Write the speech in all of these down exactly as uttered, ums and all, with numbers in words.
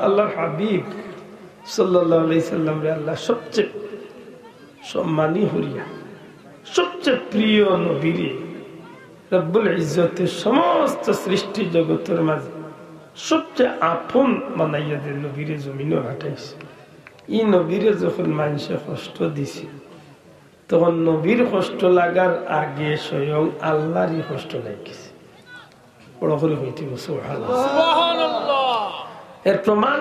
আল্লাহর হাবিব সাল্লাল্লাহু আলাইহি সাল্লামরে আল্লাহ সবচেয়ে সম্মানী করিয়া, সবচেয়ে প্রিয় নবীরে রব্বুল ইজ্জতে সমস্ত সৃষ্টি জগতর মাঝে সবচেয়ে আপন বানাইয়া যে নবীরে জমিনো পাঠাইছে, ই নবীরে যখন মানষে কষ্ট দিছে, তখন নবীর কষ্ট লাগার আগে স্বয়ং আল্লাহরই কষ্ট লাগিছে। বড় করি কইতে হবে, সুবহানাল্লাহ। সুবহানাল্লাহ। এর প্রমাণ,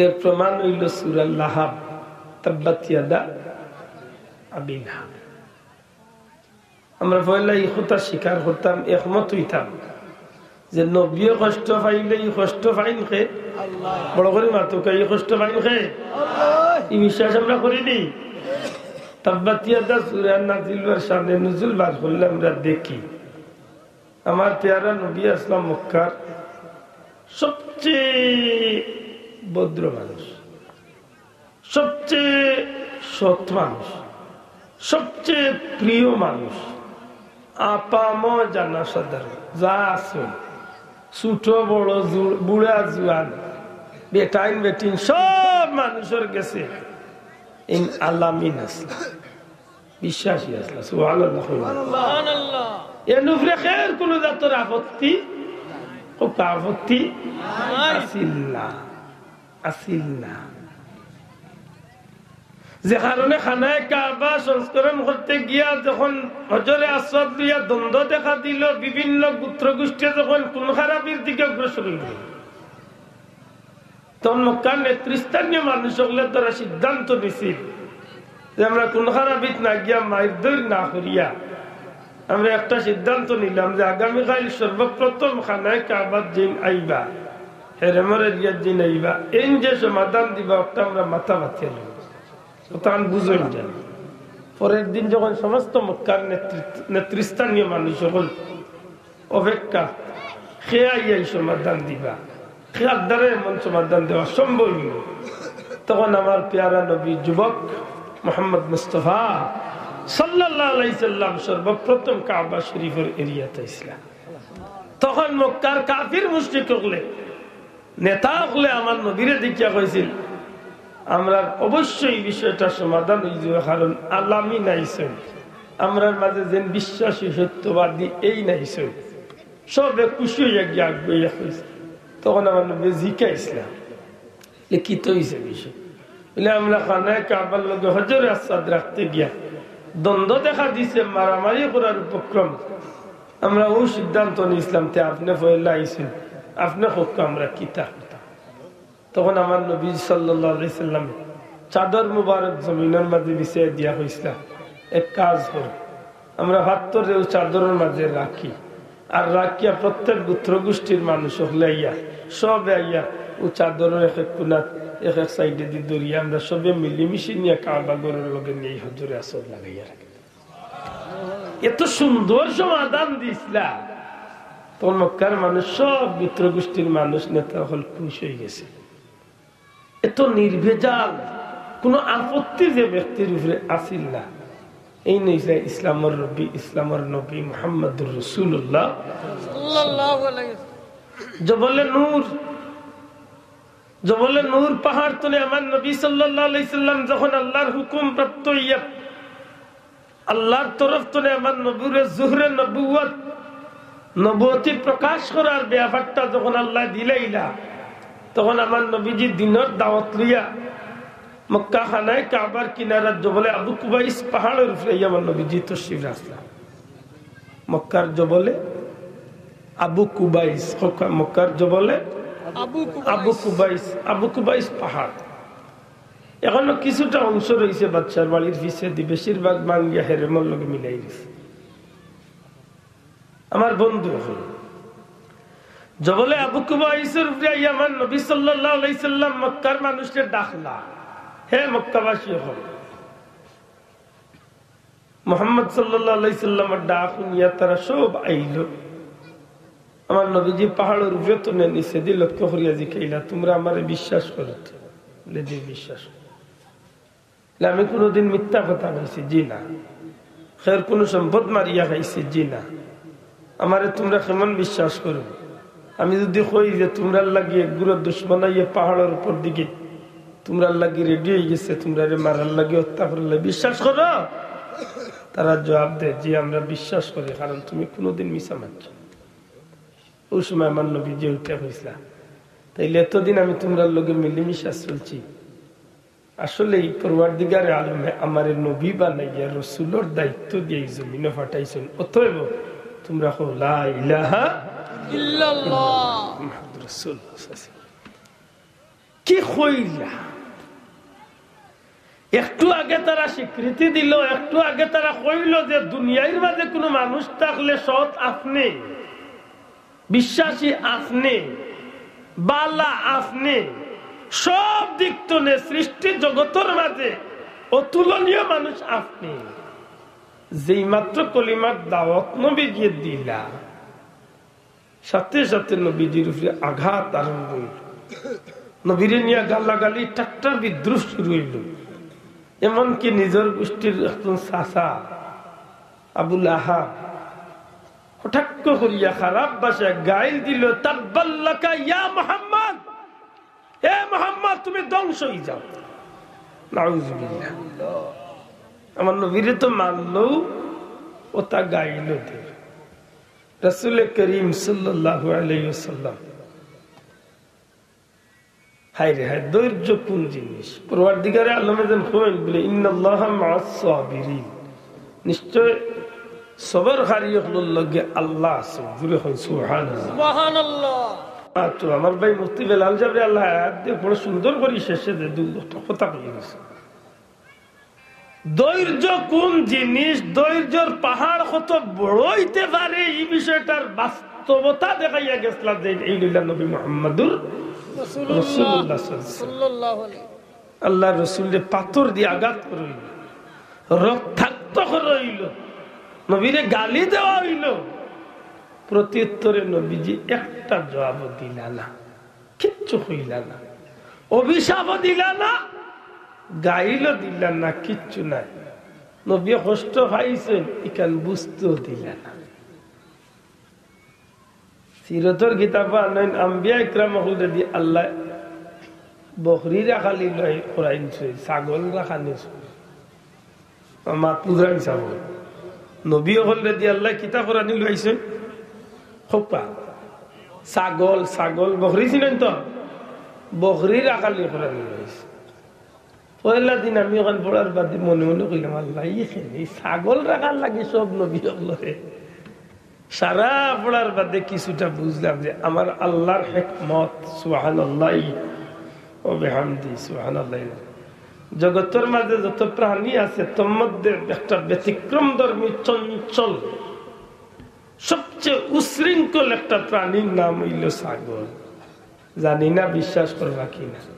এর প্রমাণ অইল সূরা লাহাব, তাব্বাত ইয়াদা আবি লাহাব। আমরা পয়লা ই কথা স্বীকার করতাম, একমত অইতাম যে নবীয়ে কষ্ট পাইলে ই কষ্ট পাইন কে? বড় করি মাতউক্কা, ই কষ্ট পাইন কে? ই বিশ্বাস আমরা করি নি? তাব্বাত ইয়াদা সূরা নাজিল অওয়ার শানে নুজুল বার করলে আমরা দেখি, আমার পেয়ারা নবী আছলা মক্কার সবচেয়ে ভদ্র মানুষ, সবচেয়ে সৎ মানুষ, সবচেয়ে প্রিয় মানুষ, আপামর জনসাধারণ যা আছে, ছোট বড়, জু-, বুড়া জুয়ান, বেটাইন বেটিন, সব মানুষর গেছে ইন আলামিন আছলা, বিশ্বাসী আছলা। সুবহানাল্লাহ। সুবহানাল্লাহ। এর উপরে কেউর কোনো জাতর আপত্তি, খুব আপত্তি নাই। আছিল না, আছিল না। যে কারণে খানায়ে কাবা সংস্করণ করতে গিয়া যখন হজরে আসওয়াদ লইয়া দ্বন্দ্ব দেখা দিল, বিভিন্ন গোত্রগোষ্ঠী যখন খুন খারাপির দিকে অগ্রসর অইল, তখন মক্কার নেতৃস্থানীয় মানুষ অকলে তারা সিদ্ধান্ত নিছিল যে আমরা খুন খারাপিত না গিয়া, মাইর ধইর না করিয়া, আমরা একটা সিদ্ধান্ত নিলাম যে আগামীকাইল সর্বপ্রথম খানায়ে কাবাত যেইন আইবা, হেরেমর এরিয়াত যেইন আইবা, এইন যে সমাধান দিবা, ওটা আমরা মাথা মাতিয়া লইব। ওটা আমি বুঝইন জানি। পরের দিন যখন সমস্ত মক্কার নেতৃত্ব, নেতৃস্থানীয় মানুষ অকল অপেক্ষা, কে আইয়া ই সমাধান দিবা, কার দ্বারা এমন সমাধান দেওয়া সম্ভব অইব। তখন আমার পেয়ারা নবী যুবক মোহাম্মদ মুস্তফা সাল্লাল্লাহু আলাইহি সাল্লাম সর্বপ্রথম কাবা শরীফর এরিয়াত আইছলা। তখন মক্কার কাফির মুশরিক অকলে, নেতা অকলে আমার নবীরে দেখিয়া কইছিল, আমরা অবশ্যই বিষয়টা সমাধান অইযিবো, কারণ আলামিন আইছইন, আমরার মাঝে যেইন বিশ্বাসী সত্যবাদী এইন আইছইন। সবে খুশি অইয়া গিয়া আগুয়াইয়া কইছে। তখন আমার নবী জিকাইছলা, লিখিত অইছে বিষয়। বলে, আমরা খানায়ে কাবার লগে হজরে আসওয়াদ রাখতে গিয়া দ্বন্দ্ব দেখা দিছে, মারামারি করার উপক্রম। আমরা অউ সিদ্ধান্ত নিছলাম, তে আপনে পয়লা আইছইন, আপনে কউক্কা আমরা কিতা করতাম। তখন আমার নবী সাল্লাল্লাহু আলাইহি সাল্লাম চাদর মুবারক জমিনর মাঝে বিছাইয়া দিয়া কইছলা, এক কাজ করো, আমরা পাথররে অউ চাদরর মাঝে রাখি, আর রাখিয়া প্রত্যেক গোত্রগোষ্ঠীর মানুষ অকলে আইয়া, সবে আইয়া অউ চাদরর এক এক কুনাত এক এক সাইডেদি ধরিয়া আমরা সবে মিলিমিশি নিয়া কাবা ঘরর লগে নিয়া ই হজরে আসওয়াদ লাগাইয়া রাখি। এত সুন্দর সমাধান দিছলা। তখন মক্কার মানুষ, সব গোত্রগোষ্ঠীর মানুষ, নেতা অকল খুশ অইগেছে। এত নির্ভেজাল, কোনো আপত্তি যে ব্যক্তির উপরে আছিল না। এইন অইছে ইসলামর রবি, ইসলামর নবী মুহাম্মাদুর রাসূলুল্লাহ সাল্লাল্লাহু আলাইহি ওয়াসাল্লাম। জবলে নূর, জবলে নূর পাহাড় তনে আমার নবী সাল্লাল্লাহু আলাইহি সাল্লাম যখন আল্লাহর হুকুম প্রাপ্ত অইয়া আল্লাহর তরফ তনে আমার নবীরে জুহরে নবুয়ত, নবুয়তি প্রকাশ করার ব্যাপারটা যখন আল্লায় দিলাইলা, তখন আমার নবীজি দ্বীনর দাওয়াত লইয়া মক্কা খানায়ে কাবার কিনারাত জবলে আবু কুবাইস পাহাড়র উপরে আইয়া আমার নবীজি তশরিফ রাখলা। মক্কার জবলে আবু কুবাইস, মক্কা-, মক্কার জবলে আবু কুবাইস। আবু কুবাইস, আবু কুবাইস পাহাড়। এখনো কিছুটা অংশ রইছে বাদশার বাড়ির পিছেদি, বেশিরভাগ ভাঙ্গিয়া হেরেমর লগে মিলাই গেছে। আমার বন্ধু অকল, জবলে আবু কুবাইসর উপরে আইয়া আমার নবী সাল্লাল্লাহু আলাইহি সাল্লাম মক্কার মানুষরে ডাকলা, হে মক্কাবাসী অকল, মুহাম্মদ সাল্লাল্লাহু আলাইহি সাল্লামর ডাক হুনিয়া তারা সব আইলো। আমার নবীজি পাহাড়র উপরে তনে নিচেদি লক্ষ্য করিয়া জিকাইলা, তুমরা আমারে বিশ্বাস করো তো? বলে, জি, বিশ্বাস করি। বলে, আমি কোনোদিন মিথ্যা কথা কইছি? জি না। কেউর কোনো সম্পদ মারিয়া খাইছি? জি না। আমারে তুমরা কেমন বিশ্বাস করো? আমি যদি কই যে তুমরার লাগি এক গুরু দুশমন আইয়া পাহাড়র উপর দিকে তুমরার লাগি রেডি অইগেছে, তুমরারে মারার লাগি, হত্যা করার লাগি, বিশ্বাস করো? তারা জবাব দেয়, "জি, আমরা বিশ্বাস করি, কারণ তুমি কুনুদিন মিছা মাতছো না।" অউ সময় আমার নবীজিয়ে উঠিয়া কইছলা, "তাইলে এতদিন আমি তুমরার লগে মিলিমিশা চলছি, আসলেই পরওয়ারদিগারে আলমে আমারে নবী বানাইয়া রসুলর দায়িত্ব দিয়া ই জমিনো পাঠাইছইন। অতএব তুমরা কও, লা ইলাহা ইল্লাল্লাহ মুহাম্মাদুর রাসূলুল্লাহ।" কি কইলা? একটু আগে তারা স্বীকৃতি দিল, একটু আগে তারা কইল যে দুনিয়ার মাঝে কুনু মানুষ থাকলে সৎ আপনে, বিশ্বাসী আপনে, বালা আপনে, সব দিক তনে সৃষ্টি জগতর মাঝে অতুলনীয় মানুষ আপনে। যেই মাত্র কলিমার দাওয়াত নবীজিয়ে দিলা, সাথে সাথে নবীজির উপরে আঘাত আরম্ভ অইল। নবীরে নিয়া গালাগালি, ঠাট্টা, বিদ্রূপ শুরু অইল। এমনকি নিজর গোষ্ঠীর একজন চাচা আবু লাহাব কটাক্ষ করিয়া খারাপ ভাষায় গাইল দিল, "তাব্বাল্লাকা ইয়া মুহাম্মদ, এ মুহাম্মদ, তুমি ধ্বংস অই যাও।" নাউজুবিল্লাহ। আমার নবীরে তো মারলো, অতা গাইল দে। রাসূলে করিম সাল্লাল্লাহু আলাইহি ওয়াসাল্লাম, হায় রে হায়, ধৈর্য কোন জিনিস? পরওয়ারদিগারে আলমে যেন কইন বলে, "ইন্নাল্লাহা মাআস সাবিরিন।" নিশ্চয় সবরকারী অকলর লগে আল্লাহ আছে। জোরে কইন সুবহানাল্লাহ। সুবহানাল্লাহ। আর তো আমার ভাই মুফতি বেলাল সাবে আল্লাহ আয়াত দিয়া বড় সুন্দর করি শেষে যে দুই কথা কই গেছে। ধৈর্য কোন জিনিস, ধৈর্যর পাহাড় কত বড় অইতে পারে, ই বিষয়টার বাস্তবতা দেখাইয়া গেছলা যে এই লইলা নবী মুহাম্মাদুর রাসূলুল্লাহ। রাসূলুল্লাহ সাল্লাল্লাহু আলাইহি ওয়াসাল্লাম। সাল্লাল্লাহু আলাইহি। আল্লাহর রসুলরে পাথর দিয়া আঘাত করা অইল, রক্তাক্ত করা অইল। নবীরে গালি দেওয়া অইল। প্রত্যুত্তরে নবীজি একটা জবাবও দিলা না, কিচ্ছু কইলা না, অভিশাপও দিলা না, গাইলও দিলা না, কিচ্ছু নাই। নবী কষ্ট পাইছইন, ইখান বুঝতেও দিলা না। সিরতর কিতাবো আনইন, আম্বিয়া ইকরাম অকলরে দি আল্লাহ বকরি রাখালি লই করাইন ছই, ছাগল রাখানি ছই। মাত বুঝরানি ছাগল। নবী অকলরে দি আল্লাহ কিতা করানি লইছইন? খোপা। ছাগল, ছাগল, বকরি চিনইন তো? বকরি রাখালি করানি লইছইন। পয়লা দিন আমি অখান পড়ার বাদে মনে মনে কইলাম, "আল্লাহ, ই কেনে, ই ছাগল রাখার লাগি সব নবী অকলরে।" সারা পড়ার বাদে কিছুটা বুঝলাম যে আমার আল্লাহর হিকমত, সুবহানাল্লাহি ওয়া বিহামদি, সুবহানাল্লাহ। জগতর মাঝে যত প্রাণী আছে, তার মধ্যে একটা ব্যতিক্রমধর্মী, চঞ্চল, সবচেয়ে উশৃঙ্খল একটা প্রাণীর নাম অইল ছাগল। জানি না বিশ্বাস করবা কি না।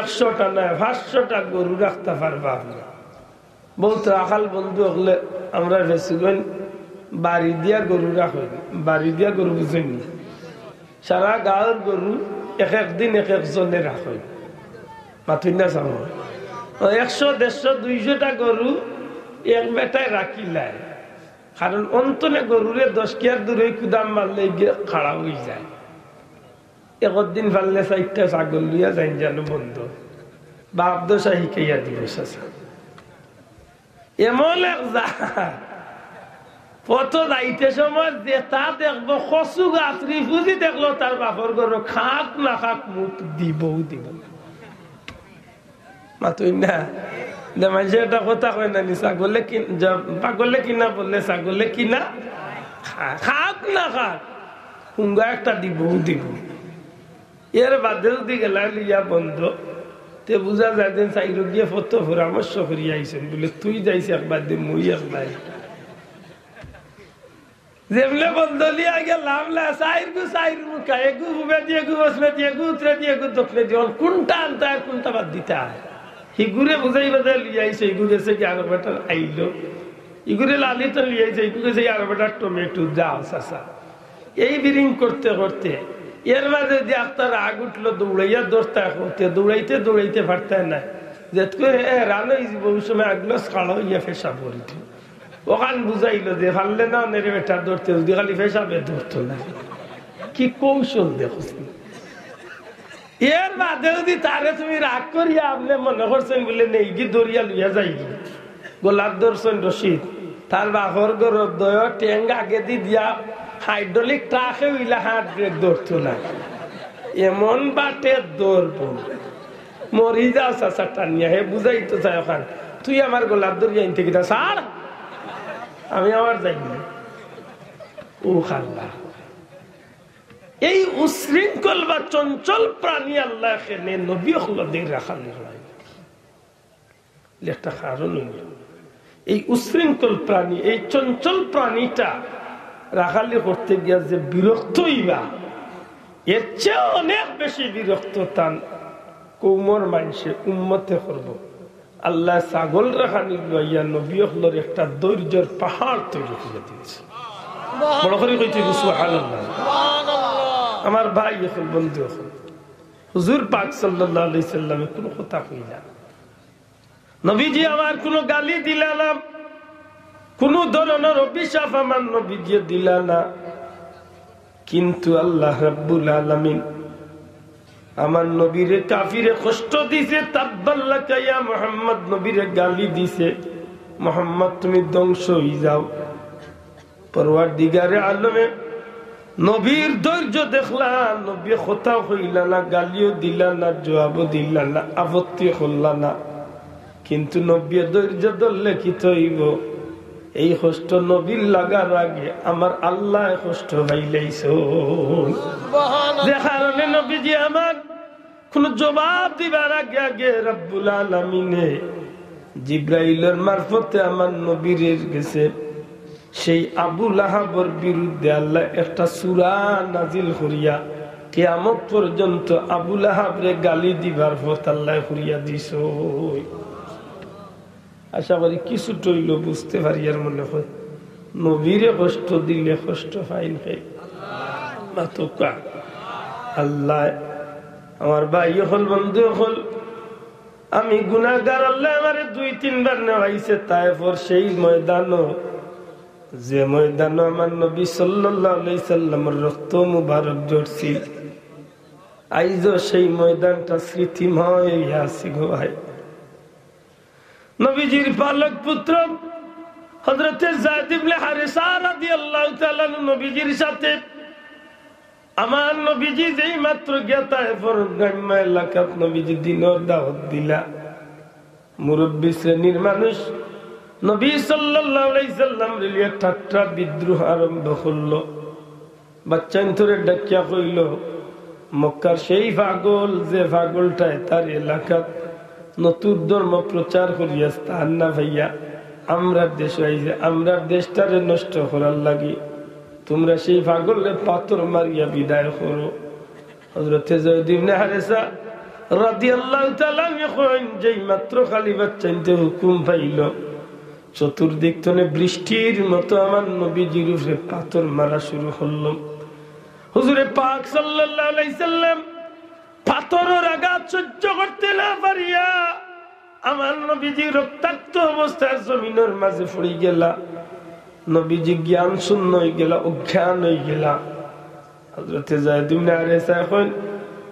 একশোটা নায়, পাঁচশোটা গরু রাখতা পারবা আপনে। বউত রাখাল বন্ধু অকলে আমরার ফেসুগন বাড়ি দিয়া গরু রাখইন, বাড়ি দিয়া গরু বুঝইন নি? সারা গাঁওর গরু এক এক দিন এক এক জনে রাখইন। মাতইন না ছাগল। একশো, দেড়শো, দুইশোটা গরু এক বেটায় রাখিলায়। কারণ অন্তনে গরুরে দশ কিয়ার দূরে কুদাম মারলে গিয়া খাড়া অই যায়। একদিন পারলে চাইরটা ছাগল লইয়া যাইন জানো বন্ধ। বাপ দশা শিখাইয়া দিব চাচা। এমন এক জাত, পথো যাইতে সময় যেতা দেখবো, কচু গাছ রিফুজি দেখলো, তার বাপর ঘরো খাক না খাক মুখ দিবউ দিব। মাতইন না। যে মানষে একটা কথা কয় না নি, ছাগলে কি-, যা-, পাগলে কিনা বললে ছাগলে কিনা খা-, খাক না খাক, হুঙ্গা একটা দিবউ দিব। এর বাদে যদি গেলা লইয়া বন্ধ, তে বুঝা যায় যে চাইরোগিয়ে ফত পরামর্শ করিয়া আইছইন, বলে, "তুই যাইস একবার দে, মুই একবার।" যেমনে বন্ধ লিয়া গেলাম, লা, চাইর গু চাইর মুখা, এগু পূবেদি, এগু পশ্চিমেদি, এগু উত্তরেদি, এগু দক্ষিণেদি, অখন কুনটা আনতা, কুনটা বাদ দিতা? হিগুরে বুঝাই বাজাই লইয়া আইছে, হিগু গেছে গি আরো বেটার আইলো। হিগুরে লালিত লইয়া আইছে, হিগু গেছে গি আরো বেটার টমেটো, যাও চাচা। এই বিরিং করতে করতে এর মাঝে যে একটা রাগ উঠলো, দৌড়াইয়া ধরতা করতে, দৌড়াইতে দৌড়াইতে পারতায় না। যেতকে এ রান অই যিবো, অউ সময় আগলো খাড়া অইয়া পেশাব করি দিল। অখান বুঝাইল যে পারলে না, অনের বেটা ধরতে, যদি খালি পেশাবে ধরতো না। কি কৌশল দেখছি। এর বাদে যদি তারে তুমি রাগ করিয়া আপনে মনে করছইন বুলে নেইগি ধরিয়া লইয়া যাইগি, গলাত ধরছইন রশিদ, তার বাপর ঘরর দয় ঠেং আগেদি দিয়া হাইড্রোলিক ট্রাকে অইলা হাত ব্রেক ধরতো না, এমন বাটে ধরবো, মরি যা চাচা টানিয়া। হে বুঝাইতো চায় ওখান, তুই আমার গলাত ধরিয়া আনতে কিতা ছাড়, আমি আমার যাইগি। ও খাল্লা। এই উশৃঙ্খল বা চঞ্চল প্রাণী আল্লায় কেনে নবী অকলর দেইন রাখালি করাইন। একটা কারণ অইলো, এই উশৃঙ্খল প্রাণী, এই চঞ্চল প্রাণীটা রাখালি করতে গিয়া যে বিরক্ত অইবা, এর চেয়ে অনেক বেশি বিরক্ত তান কওমর মানষে, উম্মতে করবো। আল্লায় ছাগল রাখানি লইয়া নবী অকলর একটা ধৈর্যর পাহাড় তৈরি করিয়া দিছে। বড় করি কইতে অইবো, সুবহানাল্লাহ। আমার ভাই অকল, বন্ধু অকল, হুজুর পাক সাল্লাল্লাহু আলাইহি সাল্লামে কুনু কথা কইলা না। নবীজি আমার কুনু গালি দিলা না, কুনু ধরনর অভিশাপ আমার নবীজিয়ে দিলা না। কিন্তু আল্লাহ রাব্বুল আলামিন আমার নবীরে কাফিরে কষ্ট দিছে, তাব্বাল্লাকা ইয়া মুহাম্মদ, নবীরে গালি দিছে, "মুহাম্মদ, তুমি ধ্বংস অই যাও।" পরওয়ারদিগারে আলমে নবীর ধৈর্য দেখলা, নবী কথা কইলা না, গালিও দিলা না, জবাবও দিলা না, আপত্তি করলা না। কিন্তু নবীয়ে ধৈর্য ধরলে কিতা অইবো? এই কষ্ট নবীর লাগার আগে আমার আল্লায় কষ্ট পাইলাইছইন। যে কারণে নবীজি আমার কুনু জবাব দিবার আগে আগে রাব্বুল আলামিনে জিব্রাইলর মারফতে আমার নবীর গেছে সেই আবু লাহাবর বিরুদ্ধে আল্লায় একটা সূরা নাজিল করিয়া কিয়ামত পর্যন্ত আবু লাহাবরে গালি দিবার পথ আল্লায় করিয়া দিছইন। আশা করি কিছুটা অইলেও বুঝতে পারিয়ার মনে অয়। নবীরে কষ্ট দিলে কষ্ট পাইন কে? মাতউক্কা। আল্লায়, আমার ভাই অকল, বন্ধু অকল, আমি গুনাহগার, আল্লায় আমারে দুই তিনবার নেওয়াইছে তায়েফর সেই ময়দানো, যে ময়দানো আমার নবী সাল্লাল্লাহু আলাইহি সাল্লামর রক্ত মুবারক ঝরছিল। আইজও সেই ময়দানটা স্মৃতিময় অইয়া আছে গো ভাই। নবীজির পালক পুত্র হযরতে যায়েদ ইবনে হারেসা রাদিয়াল্লাহু তাআলা আনহু নবীজির সাথে, আমার নবীজি যেই মাত্র গিয়া তায়েফর গ্রাম্য এলাকাত নবীজি দ্বীনর দাওয়াত দিলা, মুরব্বি শ্রেণীর মানুষ নবী সাল্লাল্লাহু আলাইহি সাল্লামরে লইয়া ঠাট্টা বিদ্রূপ আরম্ভ করলো। বাচ্চাইন্তরে ডাকিয়া কইলো, "মক্কার সেই পাগল, যে পাগলটায় তার এলাকাত নতুন ধর্ম প্রচার করিয়া স্থান না পাইয়া আমরার দেশো আইছে, আমরার দেশটারে নষ্ট করার লাগি, তুমরা সেই পাগলরে পাথর মারিয়া বিদায় করো।" হযরতে যায়েদ ইবনে হারেসা রাদিয়াল্লাহু তাআলা আনহু কইন, যেই মাত্র খালি বাচ্চাইন্তে হুকুম পাইলো, চতুর্দিক তনে বৃষ্টির মতো আমার নবীজির উপরে পাথর মারা শুরু করলো। হুজুরে পাক সাল্লাল্লাহু আলাইহি সাল্লাম পাথরর আঘাত সহ্য করতে না পারিয়া আমার নবীজি রক্তাক্ত অবস্থায় জমিনর মাঝে পড়ি গেলা। নবীজি জ্ঞান শূন্য অই গেলা, অজ্ঞান অই গেলা। হযরতে যায়েদ ইবনে হারেসা কইন,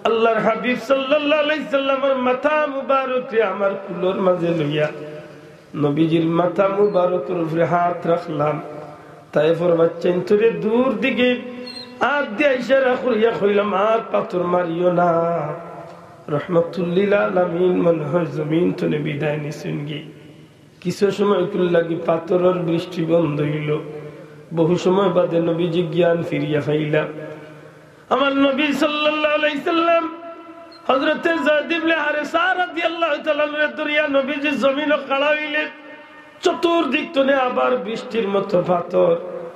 আল্লাহর হাবিব সাল্লাল্লাহু আলাইহি সাল্লামর মাথা মুবারকরে আমার কুলর মাঝে লইয়া নবীজির মাথা মুবারকর উপরে হাত রাখলাম। তায়েফর বাচ্চাইন্তরে দূর দিকে হাত দিয়া ইশারা করিয়া কইলাম, "আর পাথর মারিও না।" রহমাতুল্লিল আলামিন মনে হয় জমিন তনে বিদায় নিছইনগি। কিছু সময়কুর লাগি পাথরর বৃষ্টি বন্ধ অইলো। বহু সময় বাদে নবীজি জ্ঞান ফিরিয়া পাইলা। আমার নবী সাল্লাল্লাহু আলাইহি সাল্লাম হযরতে যায়েদ ইবনে হারেসা রাদিয়াল্লাহু তাআলা আনহুরে ধরিয়া নবীজি জমিনো খাড়া অইলে চতুর্দিক তনে আবার বৃষ্টির মতো পাথর।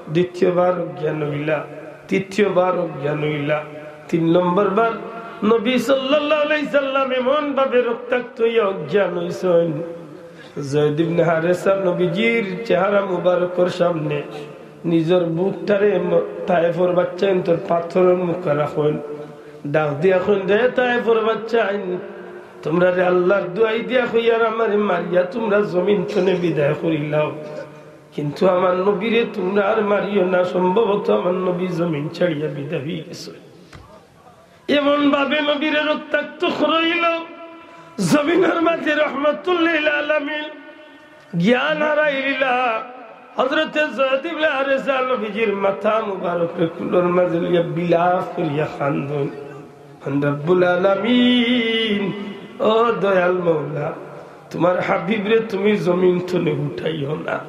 দ্বিতীয়বার অজ্ঞান অইলা, তৃতীয়বার অজ্ঞান অইলা, তিন নম্বর বার নবী সাল্লাল্লাহু আলাইহি সাল্লাম এমন ভাবে রক্তাক্ত অইয়া অজ্ঞান অইছইন, যায়েদ ইবনে হারেসা নবীজির চেহারা মুবারকর সামনে নিজর বুকটারে ম-, তায়েফর বাচ্চাইন্তর পাথরর মুখা রাখইন, ডাক দিয়া কইন, "রে তায়েফর বাচ্চাইন, তুমরারে আল্লাহর দুয়াই দিয়া কইয়ার আমারে মারিয়া তুমরা জমিন তনে বিদায় করিলাও।" কিন্তু আমার নবীরে তুমরা আর মারিও না, সম্ভবত আমার নবী জমিন ছাড়িয়া বিদায় অইগেছইন।" এমন ভাবে নবীরে রক্তাক্ত করইল, জমিনর মাঝে রহমাতুল্লিল আলামিন জ্ঞান হারাইলিলা। হযরতে যায়েদ ইবনে হারেসা নবীজির মাথা মুবারকরে কুলর মাঝে লইয়া বিলাপ করিয়া কান্দইন। "রব্বুল আলামিন, ও দয়াল মওলা, তুমার হাবিবরে তুমি জমিন তনে উঠাইও না।"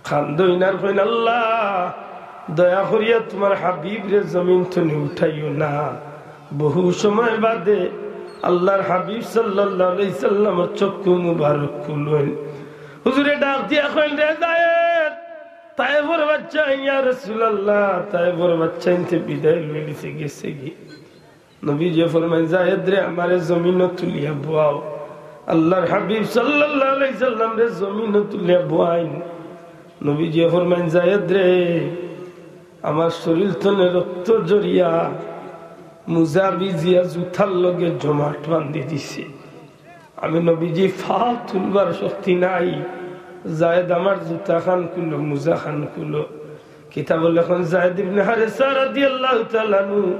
কান্দইন আর কইন, "আল্লাহ, দয়া করিয়া তুমার হাবিবরে জমিন তনে উঠাইও না।" বহু সময় বাদে আল্লাহর হাবিব সাল্লাল্লাহু আলাইহি সাল্লামর চক্ষু মুবারক খুলইন। হুজুরে ডাক দিয়া কইন, "রে যায়েদ, তায়েফর বাচ্চাইন, ইয়া রাসূলুল্লাহ, তায়েফর বাচ্চাইনতে বিদায় লইলিছে, গেছেগি।" নবীজিয়ে ফরমাইন, "যায়েদ রে, আমারে জমিনো তুলিয়া বওয়াও।" আল্লাহর হাবিব সাল্লাল্লাহু আলাইহি সাল্লামরে জমিনো তুলিয়া বওয়াইন। নবীজিয়ে ফরমাইন, "যায়েদ রে, আমার শরীর তনে রক্ত ঝরিয়া মুজা ভিজিয়া জুতার লগে জমাট বান্ধি দিছে। আমি নবীজি পা তুলবার শক্তি নাই। যায়েদ, আমার জুতা খান খুলো, মুজা খান খুলো।" কিতাবো লেখইন, যায়েদ ইবনে হারেসা রাদিয়াল্লাহু তাআলা আনহু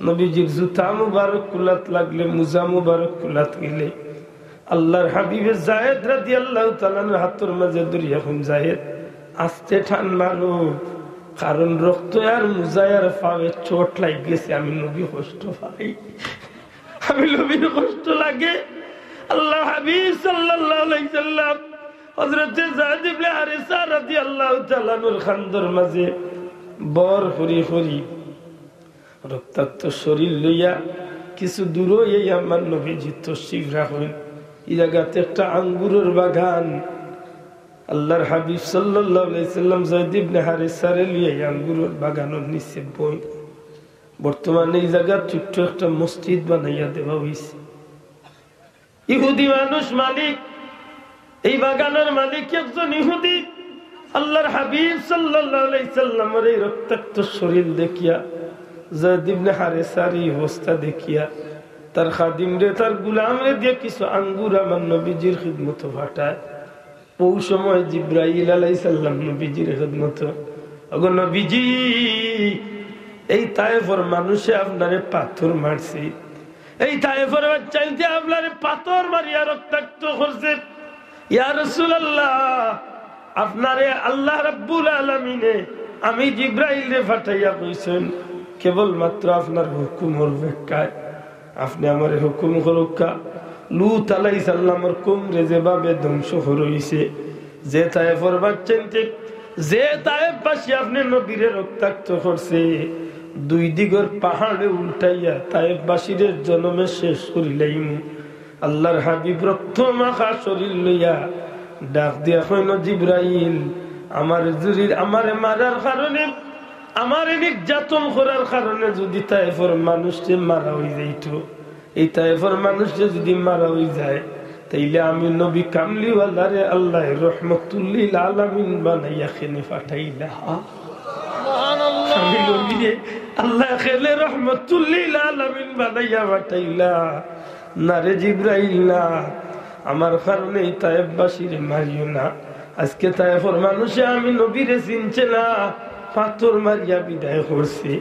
নবীজির জুতা মুবারক খুলাত লাগলে, মুজা মুবারক খুলাত গেলে, আল্লাহর হাবিবে যায়েদ রাদিয়াল্লাহু তাআলা আনহুর হাতর মাঝে ধরিয়া কইন, "যায়েদ, আস্তে টান মারো, কারণ রক্ত আর মুজায় আর পাওয়ে চোট লাগি গেছে, আমি নবী কষ্ট পাই।" আমি নবীর কষ্ট লাগে। আল্লাহর হাবিব সাল্লাল্লাহু আলাইহি সাল্লাম হযরতে যায়েদ ইবনে হারেসা রাদিয়াল্লাহু তাআলা আনহুর কান্দর মাঝে ভর করি করি রক্তাক্ত শরীর লইয়া কিছু দূরই আমার নবীজি তশরিফ রাখইন। ই জাগাত একটা আঙ্গুরর বাগান। আল্লাহর হাবিব সাল্লাল্লাহু আলাইহি সাল্লাম যায়েদ ইবনে হারেসারে লইয়া ই আঙ্গুরর বাগানর নিচে বইন। বর্তমানে ই জাগাত ছোট্ট একটা মসজিদ বানাইয়া দেওয়া অইছে। ইহুদি মানুষ মালিক, এই বাগানর মালিক একজন ইহুদি। আল্লাহর হাবিব সাল্লাল্লাহু আলাইহি সাল্লামর এই রক্তাক্ত শরীর দেখিয়া, যায়েদ ইবনে হারেসার এই অবস্থা দেখিয়া, তার খাদিমরে, তার গুলামরে দিয়া কিছু আঙ্গুর আমার নবীজির খিদমতো পাঠায়। অউ সময় জিব্রাইল আলাইহিস সালাম নবীজির খিদমতো, "ওগো নবীজি, এই তায়েফর মানুষে আপনারে পাথর মারছে, এই তায়েফর বাচ্চাইন্তে আপনারে পাথর মারিয়া রক্তাক্ত করছে। ইয়া রাসূলুল্লাহ, আপনারে আল্লাহ রাব্বুল আলামিনে আমি জিব্রাইলরে পাঠাইয়া কইছইন, কেবলমাত্র আপনার হুকুমর অপেক্ষায়।" আপনে আমারে হুকুম করউক্কা, লূত আলাইহিস সালামর কওমরে যেভাবে ধ্বংস করইছে, যে তায়েফর বাচ্চাইন্তে, যে তায়েফবাসী আপনে নবীরে রক্তাক্ত করছে, দুই দিগর পাহাড়ে উল্টাইয়া তায়েফবাসীরে জনমে শেষ করিলাইমু। আল্লাহর হাবিব রক্ত মাখা শরীর লইয়া ডাক দিয়া কইন, "জিব্রাইল, আমার জুরির, আমারে মারার কারণে, আমারে নির্যাতন করার কারণে যুদি তায়েফর মানুষরে মারা অইযাইতো, এই তায়েফর মানুষরে যুদি মারা অইযায়, তাইলে আমি নবী কামলিওয়ালারে আল্লায় রহমতুল্লিল আলামিন বানাইয়া কেনে পাঠাইলা।" আমি নবীরে আল্লায় কেনে রহমতুল্লিল আলামিন বানাইয়া পাঠাইলা। না রে জিব্রাইল, না, আমার কারণে এই তায়েফবাসীরে মারিও না। আজকে তায়েফর মানুষে আমি নবীরে চিনছে না, পাথর মারিয়া বিদায় করছে।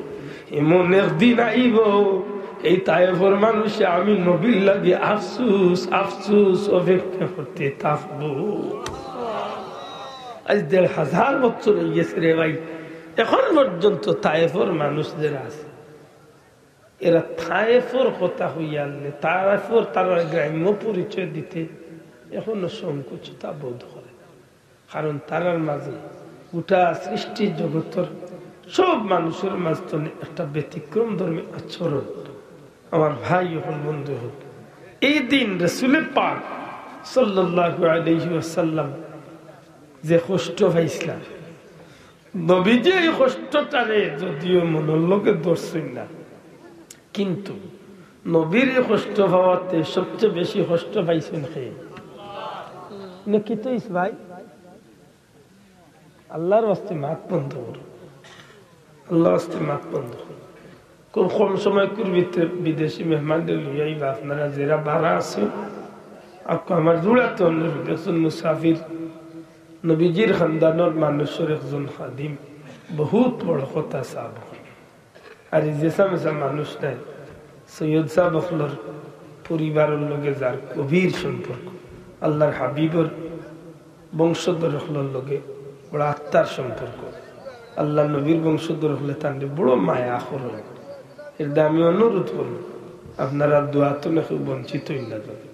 এমন একদিন আইবো, এই তায়েফর মানুষে আমি নবীর লাগি আফসুস, আফসুস অপেক্ষা করতে থাকবো। আজ দেড় হাজার বছর অইগেছে রে ভাই, এখন পর্যন্ত তায়েফর মানুষ যেরা আছে, এরা তায়েফর কথা কইয়া আনলে, তায়েফর তারার গ্রাম্য পরিচয় দিতে এখনো সংকুচতা বোধ করে। কারণ তারার মাঝে গোটা সৃষ্টি জগতর সব মানুষর মাঝ তনে একটা ব্যতিক্রম ধর্মী আচরণ। আমার ভাই অকল, বন্ধু অকল, এই দিন রসুলে পাক সাল্লাল্লাহু আলাইহি ওয়াসাল্লাম যে কষ্ট পাইছিলা, নবীজি এই কষ্টটারে যদিও মনর লগে ধরছইন না, কিন্তু নবীর এই কষ্ট পাওয়াতে সবচেয়ে বেশি কষ্ট পাইছইন কে? না কি তো ইস ভাই, আল্লাহর ওয়াস্তে মাত বন্ধ করো, আল্লাহর ওয়াস্তে মাত বন্ধ করো। খুব কম সময় করবি বিদেশি মেহমানরে লইয়া আইবা। আপনারা যেরা বারা আছইন, আকু আমার জুড়াতে অনুরোধ, একজন মুসাফির নবীজির খানদানর মানুষর একজন খাদিম, বহুত বড় কথা সাব অকল। আর ই যেসা মেসা মানুষ নায়, সৈয়দ সাব অকলর পরিবারর লগে যার গভীর সম্পর্ক, আল্লাহর হাবিবর বংশধর অকলর লগে বড় আত্মার সম্পর্ক, আল্লাহর নবীর বংশধর অকলে তানরে বড় মায়া করইন। এর দায় আমি অনুরোধ করমু, আপনারা দোয়া তনে কেউ বঞ্চিত অইন না যাতে।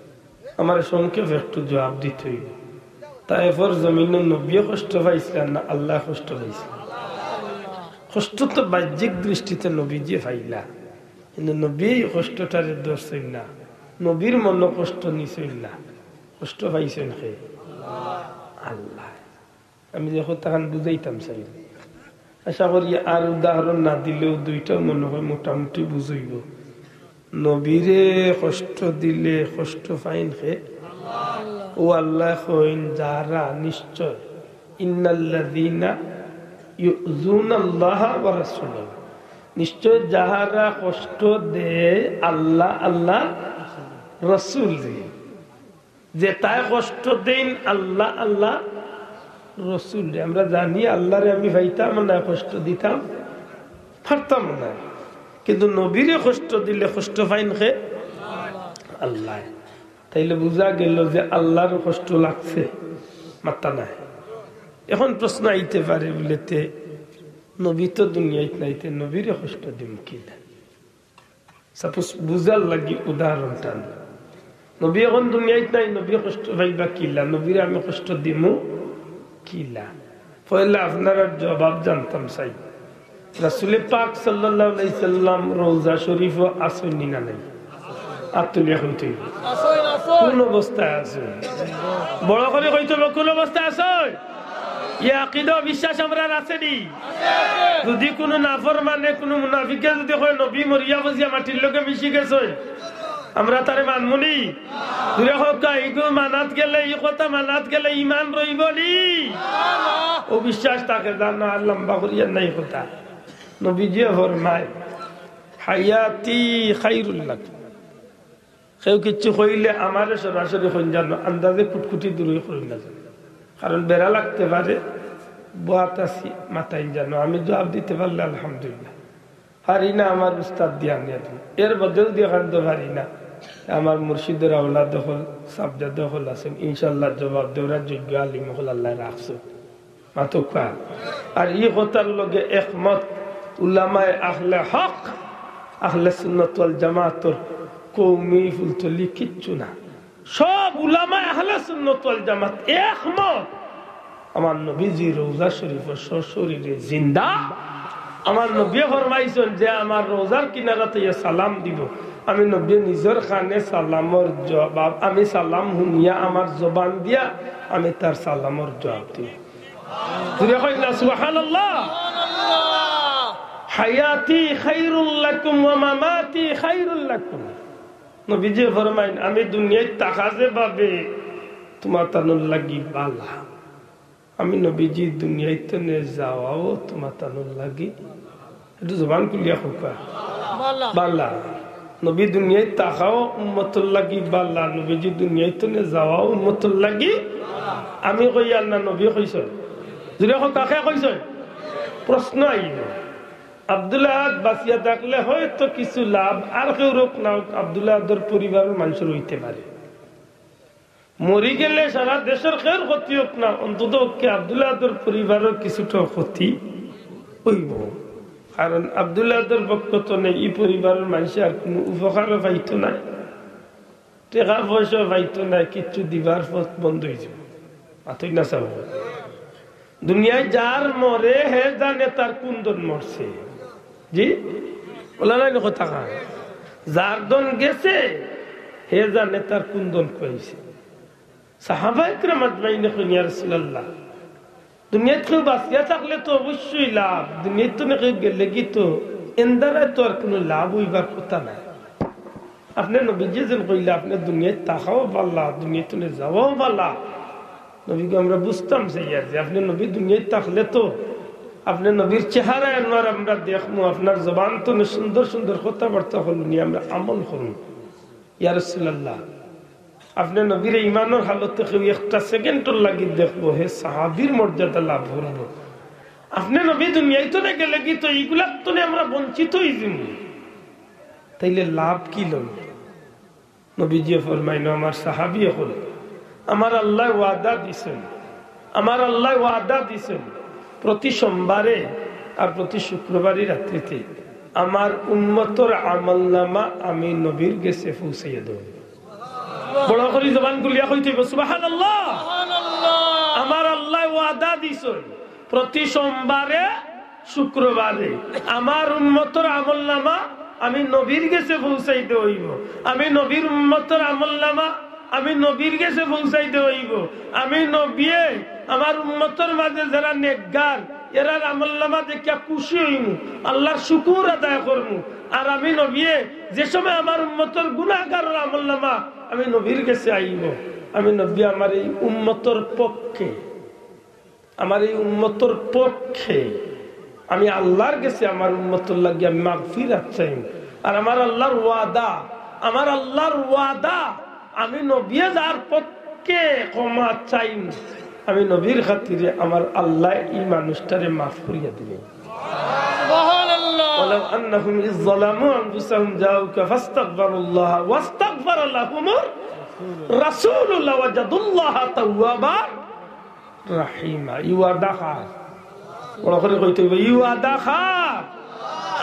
আমারে সংক্ষেপে একটু জবাব দিতে অইবো। তায়েফর জমিনো নবীয়ে কষ্ট পাইছলা না আল্লায় কষ্ট পাইছলা? কষ্ট তো বাহ্যিক দৃষ্টিতে নবীজিয়ে পাইলা, কিন্তু নবীয়ে ই কষ্টটারে ধরছইন না, নবীর মনো কষ্ট নিছইন না। কষ্ট পাইছইন কে? আল্লায়। আমি যে কথাখান বুঝাইতাম চাই, আশা করি আর উদাহরণ না দিলেও দুইটা মনো অয় মোটামুটি বুঝাইবো। নবীরে কষ্ট দিলে কষ্ট পাইন কে? ও আল্লায় কইন, যারা নিশ্চয়, ইন্নাল্লাযীনা ইউযুনাল্লাহা ওয়া রাসূলাহু, নিশ্চয় যাহারা কষ্ট দেয় আল্লাহ, আল্লাহর রসুলরে। যেতায় কষ্ট দেইন আল্লাহ, আল্লাহর রসুলরে। আমরা জানি আল্লাহরে আমি পাইতাম না, কষ্ট দিতাম পারতাম না, কিন্তু নবীরে কষ্ট দিলে কষ্ট পাইন কে? আল্লায়। তাইলে বুঝা গেল যে আল্লাহর কষ্ট লাগছে, মাত্তা নাই। এখন প্রশ্ন আইতে পারে বুলে, তে নবী তো দুনিয়াত নাই, তে নবীরে কষ্ট দিমু কিলা? Suppose বুঝার লাগি উদাহরণটা আনি। নবী এখন দুনিয়াত নাই, নবী কষ্ট পাইবা কিলা? নবীরে আমি কষ্ট দিমু কিলা? পয়লা আপনারার জবাব জানতাম চাই। রাসূল পাক সাল্লাল্লাহু আলাইহি সাল্লাম রওজা শরীফো আছইন নি না নাই? আত তুলিয়া কইতে অইবো। কোন অবস্থায় আছইন? বড় করি কইতে অইবো, কোন অবস্থায় আছইন? ই আকিদা বিশ্বাস আমরার আছে নি? যদি কুনু নাফরমানে, কুনু মুনাফিকে যদি কয়, "নবী মরিয়া বুঝিয়া মাটির লগে মিশি গেছইন," আমরা তারে মানমু নি? জুরে কউক্কা, ইগু মানাত গেলে, ই কথা মানাত গেলে ইমান রইবো নি? অউ বিশ্বাস থাকে, জান না, আর লম্বা করিয়ার না ই কথা। নবীজিয়ে ফরমায়, "হায়াতি খায়রুল লাকুম।" কেউ কিচ্ছু কইলে আমারে সরাসরি কইন জানো, আন্দাজে কুটকুটি দূরই কইন না জানো। কারণ বেড়া লাগতে পারে, বওয়াত আছি, মাতাইন জানো। আমি জবাব দিতে পারলে আলহামদুলিল্লাহ। পারি না, আমার উস্তাদ দিয়া আনিয়া দিন। এর বদল দিয়া খাদ্য পারি না। আমার মুর্শিদর আওলাদ অকল, সাবজাদ অকল আছইন, ইনশাআল্লাহ জবাব দেওয়ার যোগ্য আলিম অকল আল্লায় রাখছইন। মাতউক্কা। আর ই কথার লগে একমত উলামায়ে আহলে হক, আহলে সুন্নাত ওয়াল জামাতর কওমি ফুলতলি কিচ্ছু না। সব উলামায়ে আহলে সুন্নাত ওয়াল জামাত একমত। আমার নবীজি রওজা শরীফো সশরীরে জিন্দা। আমার নবীয়ে ফরমাইছইন যে আমার রওজার কিনারাত আইয়া সালাম দিবো, আমি নবীয়ে নিজর কানে সালামর জবাব, আমি সালাম হুনিয়া আমার জবান দিয়া আমি তার সালামর জবাব দিমু। জুরে কইন না, সুবহানাল্লাহ। হায়াতি খায়রুল লাকুম ওয়া মামাতি খায়রুল লাকুম। নবীজিয়ে ফরমাইন, আমি দুনিয়াত থাকা যেভাবে তুমাতানর লাগি বালা, আমি নবীজি দুনিয়াত তনে যাওয়াও তুমাতানর লাগি, একটু জবান খুলিয়া কউক্কা, বালা। নবী দুনিয়াত থাকাও উম্মতর লাগি বালা, নবীজি দুনিয়াত তনে যাওয়াও উম্মতর লাগি। আমি কইয়ার না, নবীয়ে কইছইন। জুরে কউক্কা, কে কইছইন? প্রশ্ন আইবো। আব্দুল আহাদ বাচিয়া থাকলে হয়তো কিছু লাভ, আর কেউর অউক না অউক, আব্দুল আহাদর পরিবারর মানষর অইতে পারে। মরি গেলে সারা দেশর কেউর ক্ষতি অউক না, অন্তত পক্ষে আব্দুল আহাদর পরিবারর কিছুটা ক্ষতি অইবো। কারণ আব্দুল আহাদর পক্ষ তনে ই পরিবারর মানষে আর কুনু উপকারও পাইতো নায়, টেকা পয়সাও পাইতো নায়, কিচ্ছু দিবার পথ বন্ধ অইযিবো। মাতইন না সাব। দুনিয়াত যার মরে হে জানে তার কুন দন মরছে। জি? অলা নায়নি কথাখান? যার দন গেছে, হে জানে তার কুন দন খুয়াইছে। সাহাবা একরাম আজমাইনে কইন, ইয়া রাসূলুল্লাহ, দুনিয়াত কেউ বাচিয়া থাকলে তো অবশ্যই লাভ, দুনিয়াত তনে কেউ গেলেগি তো এন দ্বারা তো আর কুনু লাভ অইবার কথা নায়। আপনে নবীজিয়ে যেন কইলা, আপনে দুনিয়াত থাকাও বালা, দুনিয়াত তনে যাওয়াও বালা। নবীগো, আমরা বুঝতাম চাইয়ার যে আপনে নবী দুনিয়াত থাকলে তো আপনে নবীর চেহারা আনোয়ার আমরা দেখমু, আপনার জবান তনে সুন্দর সুন্দর কথাবার্তা অকল হুনি আমরা আমল করমু। ইয়া রাসূলুল্লাহ, আপনে নবীর ইমানর হালতে কেউ একটা সেকেন্ডর লাগি দেখবো, হে সাহাবীর মর্যাদা লাভ করবো। আপনে নবী দুনিয়াইত না গেলে কি তো ইগুলার তনে আমরা বঞ্চিত অই যিমু, তাইলে লাভ কি লইব? নবীজিয়ে ফরমাইন, আমার সাহাবী অকল, আমার আল্লায় ওয়াদা দিছইন, আমার আল্লায় ওয়াদা দিছইন, প্রতি সোমবারে আর প্রতি শুক্রবারই রাত্রিতে আমার উম্মতর আমলনামা আমি নবীর গেছে পৌঁছাইয়া দেব। বড় করি জবান খুলিয়া কইতে অইবো, সুবহানাল্লাহ। আমার আল্লায় ওয়াদা দিছইন, প্রতি সোমবারে, শুক্রবারে আমার উম্মতর আমলনামা আমি নবীর গেছে পৌঁছাইতে অইবো। আমি নবীর উম্মতর আমলনামা আমি নবীর গেছে পৌঁছাইতে অইবো। আমি নবিয়ে আমার উম্মতর মাঝে যেরা নেকগার, এরার আমলনামা দেখিয়া খুশি অইমু, আল্লাহর শুকুর আদায় করমু। আর আমি নবিয়ে যে সময় আমার উম্মতর গুনাহগারর আমলনামা আমি নবীর গেছে আইবো, আমি নবী আমার এই উম্মতর পক্ষে, আমার এই উম্মতর পক্ষে আমি আল্লাহর গেছে আমার উম্মতর লাগি আমি মাগফিরাত চাইমু। আর আমার আল্লাহর ওয়াদা, আমার আল্লাহর ওয়াদা, আমি নবিয়ে যার পক্ষে ক্ষমা চাইমু, আমি নবীর খাতিরে আমার আল্লায় ই মানুষটারে মাফ করিয়া দিবা। সুবহানাল্লাহ। ولو أنهم إذ ظلموا أنفسهم جاءوك فاستغفروا الله واستغفر لهم الرسول لوجدوا الله توابا রাহিমা। ই ওয়াদা কার? বড় করি কইতে অইবো, ই ওয়াদা কার?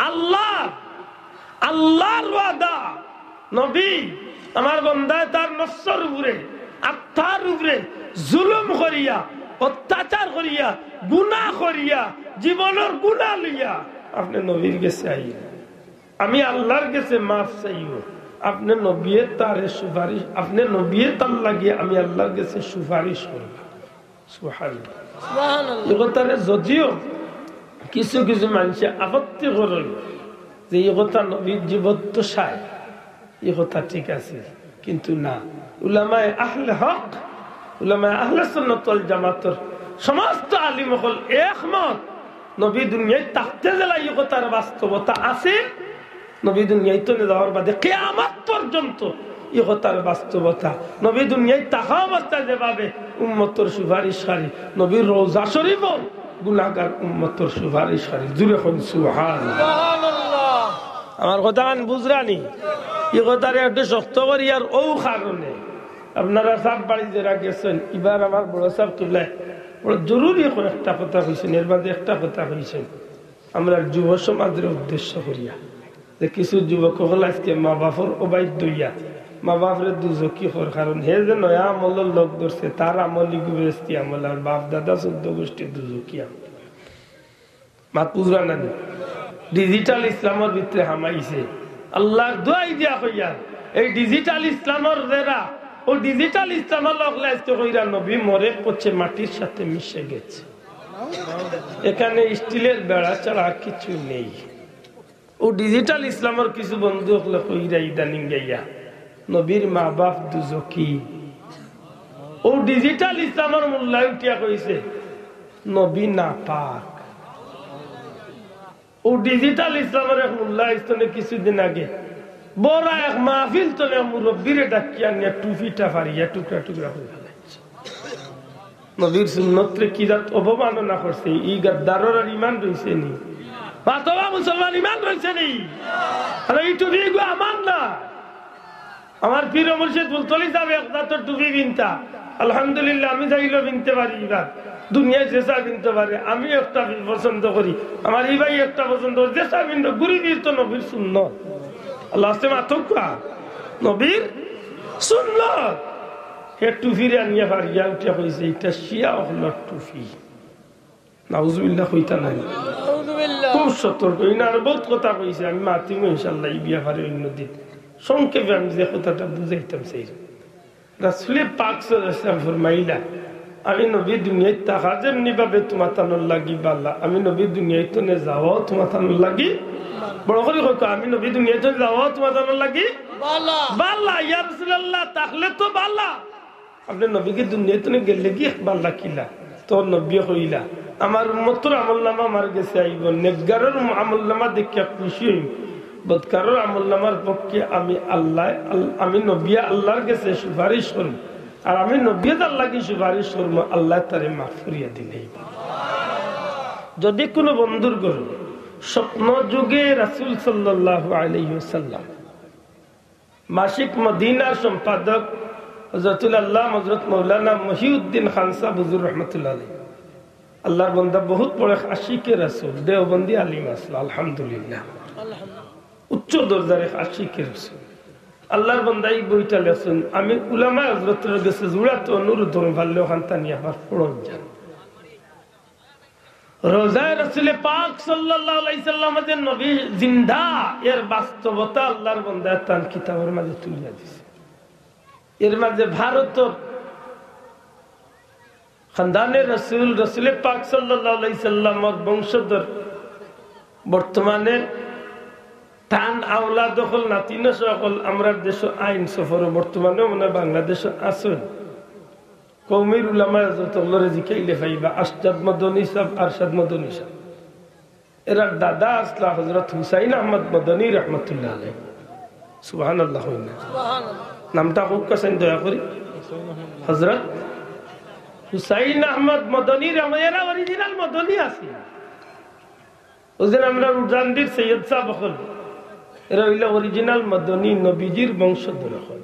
আল্লাহর। আল্লাহর ওয়াদা। নবী, আমার বন্দায় তার নফসর উপরে, আত্মার উপরে জুলুম করিয়া, অত্যাচার করিয়া, গুনাহ করিয়া, জীবনর গুনাহ লইয়া আপনে নবীর গেছে আইন, আমি আল্লাহর গেছে মাফ চাইও, আপনে নবিয়ে তারে সুপারিশ, আপনে নবিয়ে তার লাগি আমি আল্লাহর গেছে সুপারিশ করবা। সুবহানাল্লাহ। সুবহানাল্লাহ। ই কথারে যদিও কিছু কিছু মানষে আপত্তি করইন যে ই কথা নবীর জীবদ্দশায় ই কথা ঠিক আছে, কিন্তু না, উলামায়ে আহলে হক, উলামায়ে আহলে সুন্নাত ওয়াল জামাতর সমস্ত আলিম অকল একমত, নবী দুনিয়াত থাকতে যেলা ই কথার বাস্তবতা আছে, নবী দুনিয়াইত নে যাওয়ার বাদে কিয়ামত পর্যন্ত ই কথার বাস্তবতা। নবী দুনিয়াত থাকা অবস্থায় যেভাবে উম্মতর সুপারিশকারী, নবীর রওজা শরীফও গুনাহগার উম্মতর সুপারিশকারী। জুরে কইন সুবহানাল্লাহ। সুবহানাল্লাহ। আমার কথাখান বুঝরানি? ই কথারে একটু শক্ত করি আর অউ কারণে আপনারা সাব বাড়ি যেরা গেছইন, ইবার আমার বড় সাব কিবলায় বড় জরুরি কয়েকটা কথা কইছইন, এর মাঝে একটা কথা কইছইন আমরার যুব সমাজরে উদ্দেশ্য করিয়া, যে কিছু যুবক অকল আইজকে মা বাফর অবাধ্য অইয়া মা বাফরে দুজখি কর, কারণ হে যে নয়া আমলর লগ ধরছে, তার আমল ইগু বেহেস্তি আমল, আর বাফ দাদা চৌদ্দ গুষ্টি দুজখি আমল। মাত বুঝরা না নি? ডিজিটাল ইসলামর ভিতরে হামাইছে। আল্লাহর দোয়াই দিয়া কইয়ার, এই ডিজিটাল ইসলামর যেরা, অউ ডিজিটাল ইসলামর লগ লাগছে কইরা নবী মরে পচে মাটির সাথে মিশে গেছে। এখানে স্টিলের বেড়া ছাড়া আর কিছু নেই। অউ ডিজিটাল ইসলামর কিছু বন্ধু অকলে কইরা ইদানিং গাইয়া নবীর মা বাফ দুজখি। অউ ডিজিটাল ইসলামর মোল্লায় উঠিয়া কইছে নবী নাপাক। অউ ডিজিটাল ইসলামর এক মোল্লা আইছনে কিছুদিন আগে বড় এক মাহফিল তনে মুরব্বিরে ডাকিয়া আনিয়া টুপিটা ফাড়িয়া টুকরা টুকরা করি ফালাইছে। নবীর সুন্নতরে কি জাত অবমাননা করছে, ই গাদ্দারর আর ইমান রইছে নি? বাস্তবা মুসলমান ইমান রইছে নি? আরে ই টুপি ইগু আমার না। আমার পীর ও মুর্শিদ ফুলতলি সাব এক জাতর টুপি পিনতা। আলহামদুলিল্লাহ, আমি চাইলেও পিনতে পারি। ইবার দুনিয়ায় যে সাব পিনতে পারে, আমি একটা পছন্দ করি, আমার ই ভাই একটা পছন্দ করি, যে সাব পিনতে ঘুরি ফিরতো নবীর সুন্নত। আল্লাহ আসতে মাতউক্কা, নবীর সুন্নত। হে টুপিরে আনিয়া ফাড়িয়া উঠিয়া কইছে, "ইটা শিয়া অকলর টুপি।" নাউজুবিল্লাহ কইতা নায়। নাউজুবিল্লাহ। খুব সতর্ক। ইনার বহুত কথা কইছে, আমি মাতিমু ইনশাআল্লাহ ই ব্যাপারে অইন্য দিন। সংক্ষেপে আমি যে কথাটা বুঝাইতাম চাই, রাসূলে পাক সাল্লাল্লাহু আলাইহি ওয়াসাল্লাম ফরমাইলা, "আমি নবী দুনিয়াত থাকা যেমনি ভাবে তুমাতানর লাগি বালা, আমি নবী দুনিয়াত তনে যাওয়াও তুমাতানর লাগি।" বড় করি কউক্কা, "আমি নবী দুনিয়াত তনে যাওয়াও তুমাতানর লাগি বালা।" বালা, ইয়া রাসূলুল্লাহ, তাইলে তো বালা। আপনে নবীকে দুনিয়াত তনে গেলে কি বালা কিলা? তো নবীয়ে কইলা, "আমার উম্মতর আমলনামা আমার গেছে আইবো, নেকগারর আমলনামা দেখিয়া খুশি অইমু।" বদকারর আমল নামার পক্ষে আমি আল্লাহ, আল-, আমি নবিয়ে আল্লাহর গেছে সুপারিশ করমু, আর আমি নবিয়ে যার লাগি সুপারিশ করমু, আল্লায় তারে মাফ করিয়া দিলাইবা। যদি কুনু বন্ধুর ঘরো স্বপ্ন যুগে রাসূল সাল্লাল্লাহু আলাইহি ওয়াসাল্লাম, মাসিক মদিনার সম্পাদক হযরতুল আল্লামা হযরত মাওলানা মহিউদ্দিন খান সাহেব হুজুর রহমতুল্লাহ আলাইহি, আল্লাহর বন্দা, বহুত বড় আশিকে রাসূল, দেওবন্দি আলিম আছলা, আলহামদুলিল্লাহ। উচ্চ দরজার এক আশিকে রাসূল। আল্লাহর বন্দা ই বইটা লেখছইন, আমি উলামায়ে হযরতর গেছে জুড়াত অনুরোধ করমু, পারলে অখান তানি আবার পড়ন যান। রওজায়ে রাসূলে পাক সাল্লাল্লাহু আলাইহি সাল্লাম যে নবী জিন্দা, এর বাস্তবতা আল্লাহর বন্দায় তান কিতাবর মাঝে তুলিয়া দিছে। এর মাঝে ভারতর খানদানে রাসূল, রাসূলে পাক সাল্লাল্লাহু আলাইহি সাল্লামর বংশধর, বর্তমানে তান আওলাদ অকল, নাতিন অকল আমরার দেশো আইন সফরো, বর্তমানেও মনে হয় বাংলাদেশো আছইন। কওমির উলামায়ে হযরত অকলরে জিকাইলে পাইবা, আশজাদ মদনী সাহেব, আরশাদ মদনী সাহেব। এরার দাদা আছলা হযরত হুসাইন আহমদ মদনী রহমতুল্লাহ আলাইহি। সুবহানাল্লাহ কইন না। নামটা কউক্কা চাইন দয়া করি। হযরত হুসাইন আহমদ মদনী রহম-, এরা original মদনী আছলা। অউ যে আমরার উজানদির সৈয়দ সাহেব অকল, এরা অইলা original মদনী, নবীজির বংশধর অকল।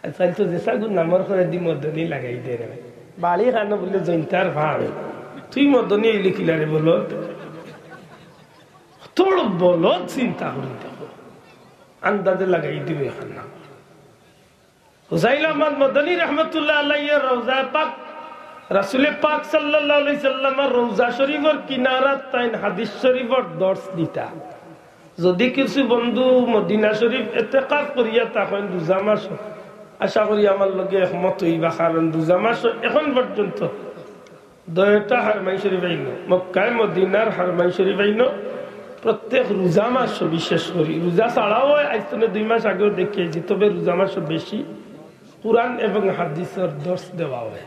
আজকাল তো যেসাগুর নামর করেদি মদনী লাগাই দেয় রে। বাড়ি খানো বুলে জৈন্তার ভাই, তুই মদনী অইলে কিলারে বলদ? তোর বলদ চিন্তা করি দেখো, আন্দাজে লাগাই দিবে এখান নাম। হুসাইন আহমদ মদনী রহমতুল্লাহ আলাইহির রওজায়ে পাক, রাসূলে পাক সাল্লাল্লাহু আলাইহি সাল্লামর রওজা শরীফর কিনারাত তাইন হাদিস শরীফর দর্স দিতা। যদি কিছু বন্ধু মদিনা শরীফ এতেকাফ করিয়া থাকইন রোজা মাসো, আশা করি আমার লগে একমত অইবা, কারণ রোজা মাসো এখন পর্যন্ত দুইটা হারমাইন শরীফ আইনো, মক্কায় মদিনার হারমাইন শরীফ আইনো, প্রত্যেক রোজা মাসো বিশেষ করি, রোজা ছাড়াও আইজ থনে দুই মাস আগেও দেখি আইছি, তবে রোজা মাসো বেশি কোরআন এবং হাদিসর দর্স দেওয়া অয়।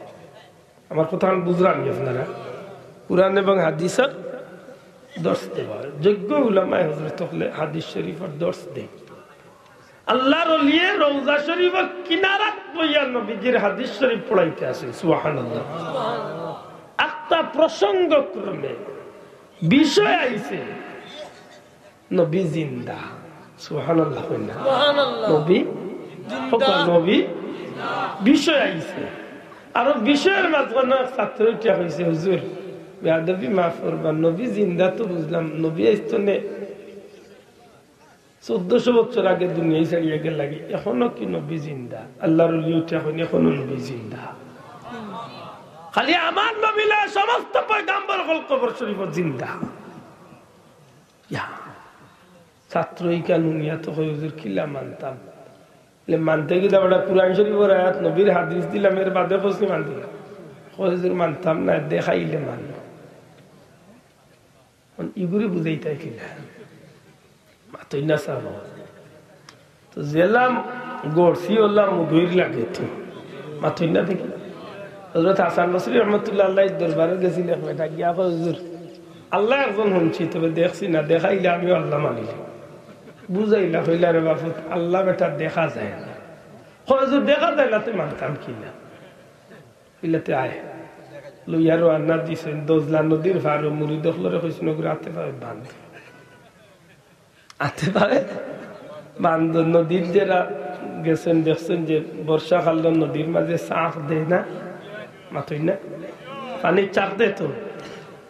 আমার কথা বুঝরা নি আপনারা? কোরআন এবং হাদিসর দর্স দেওয়া অয়। যোগ্য উলামায়ে হযরত অকলে হাদিস শরীফর দর্স দেইন। আল্লাহর ওলিয়ে রওজা শরীফর কিনারাত বইয়া নবীজির হাদিস শরীফ পড়াইতা আছইন। সুবহানাল্লাহ। একটা প্রসঙ্গক্রমে বিষয় আইছে, নবী জিন্দা। সুবহানাল্লাহ কইন না। সুবহানাল্লাহ। নবী জিন্দা। নবী বিষয় আইছে। আর বিষয়র মাঝখানো এক ছাত্র উঠিয়া কইছে, "হুজুর, বেয়াদবি মাফ করবা, নবী জিন্দা তো বুঝলাম, নবী আইজ থনে চৌদ্দশো বছর আগে দুনিয়া ছাড়িয়া গেলাগি, এখনো কি নবী জিন্দা?" আল্লাহর ওলি উঠিয়া কইন, "এখনো নবী জিন্দা। খালি আমার নবী লইয়া সমস্ত পয়গাম্বর অকল কবর শরীফো জিন্দা।" ইয়া। ছাত্র ইখান হুনিয়া তো কয়, "হুজুর, কিলা মানতাম?" বলে, "মানতে কিতা বেটা, কোরআন শরীফর আয়াত, নবীর হাদিস দিলাম, এর বাদে কইছ নি মানতে কিতা?" কয়, "হুজুর, মানতাম না, দেখাইলে মানমু।" অখন ইগুরে বুঝাইতায় কিলা? মাতইন না সাব। তো যেলা গড়ছি অলা মুদইর লাগে তো। মাতইন না দেখি। হযরত হাসান বসরি রহমতুল্লাহ আলাইহির দরবারো গেছিল এক বেটা, গিয়া কয়, "হুজুর, আল্লাহ একজন হুনছি, তবে দেখছি না, দেখাইলে আমিও আল্লাহ মানিলাম।" বুঝাইলা, কইলা, "রে বাফুত, আল্লাহ বেটা দেখা যায় না।" কয়, "হুজুর, দেখা যায় না, তে মানতাম কিলা?" ইলাতে আয়। লইয়া রওয়ানা দিছইন, দজলা নদীর পারো মুরিদ অকলরে কইছইন, "ওগুরে আতে পায়ে বান্ধ।" আতে পায়ে বান্ধ। নদীর যেরা গেছইন, দেখছইন যে বর্ষাকালো নদীর মাঝে চাপ দেয় না, মাতইন না, পানির চাপ দেয় তো,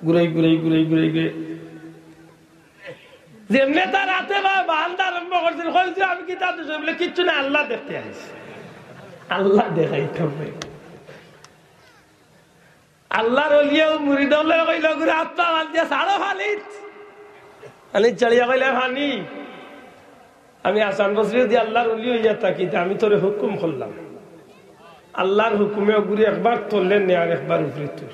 ঘুরাই, ঘুরাই, ঘুরাই, ঘুরাই, ঘুরাই। যেমনে তার আতে পায়ে বান্ধা আরম্ভ করছইন, কইছে, "আমি কিতা দেখছি?" বলে, "কিচ্ছু না, আল্লাহ দেখতে আইছি, আল্লাহ দেখাইতে হবে।" আল্লাহর ওলিয়ে মুরিদ অকলরে কইলা, "ওগুরে আত পা বান্ধিয়া ছাড়ো পানিত।" পানিত ছাড়িয়া কইলা, "পানি।" আমি হাসান বসরি যদি আল্লাহর ওলি অইয়া থাকি, তে আমি তোরে হুকুম করলাম, আল্লাহর হুকুমে ওগুরে একবার তলে নে আর একবার উপরে তুল।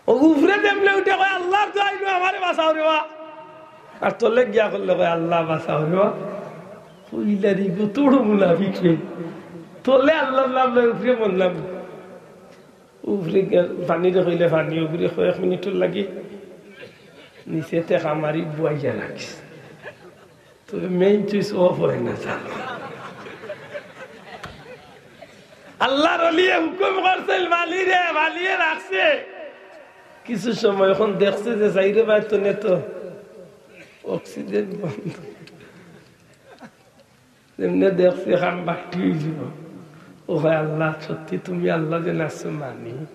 ও উপরে যেমনে উঠে কয়, "আল্লাহর দোয়াই লো, আমারে বাঁচাও রে বা।" আর তলে গিয়া করলে কয়, "আল্লাহ বাঁচাও রে বা।" কইলা রে, কত বড় মুনাফিক রে। তলে আল্লাহর নাম লয়, উপরে মন নাম। উপরে গিয়া পানিরে কইলে পানি, ওগুরে কয়েক মিনিটর লাগি নিচে টেকা মারি বুয়াইয়া রাখিস। মেইন সুইচ অফ অয় না, জানো। আল্লাহর ওলিয়ে হুকুম করছিল, "বালিরে, বালিয়ে রাখছে।" কিছু সময় অখন দেখছে যে চাইরোবায় তো নে তো অক্সিজেন বন্ধ। যেমনে দেখছে, খাম বাট্টি অইযিবো। ও হয় আল্লাহ, সত্যি তুমি আল্লাহ যে নাচছো মানি,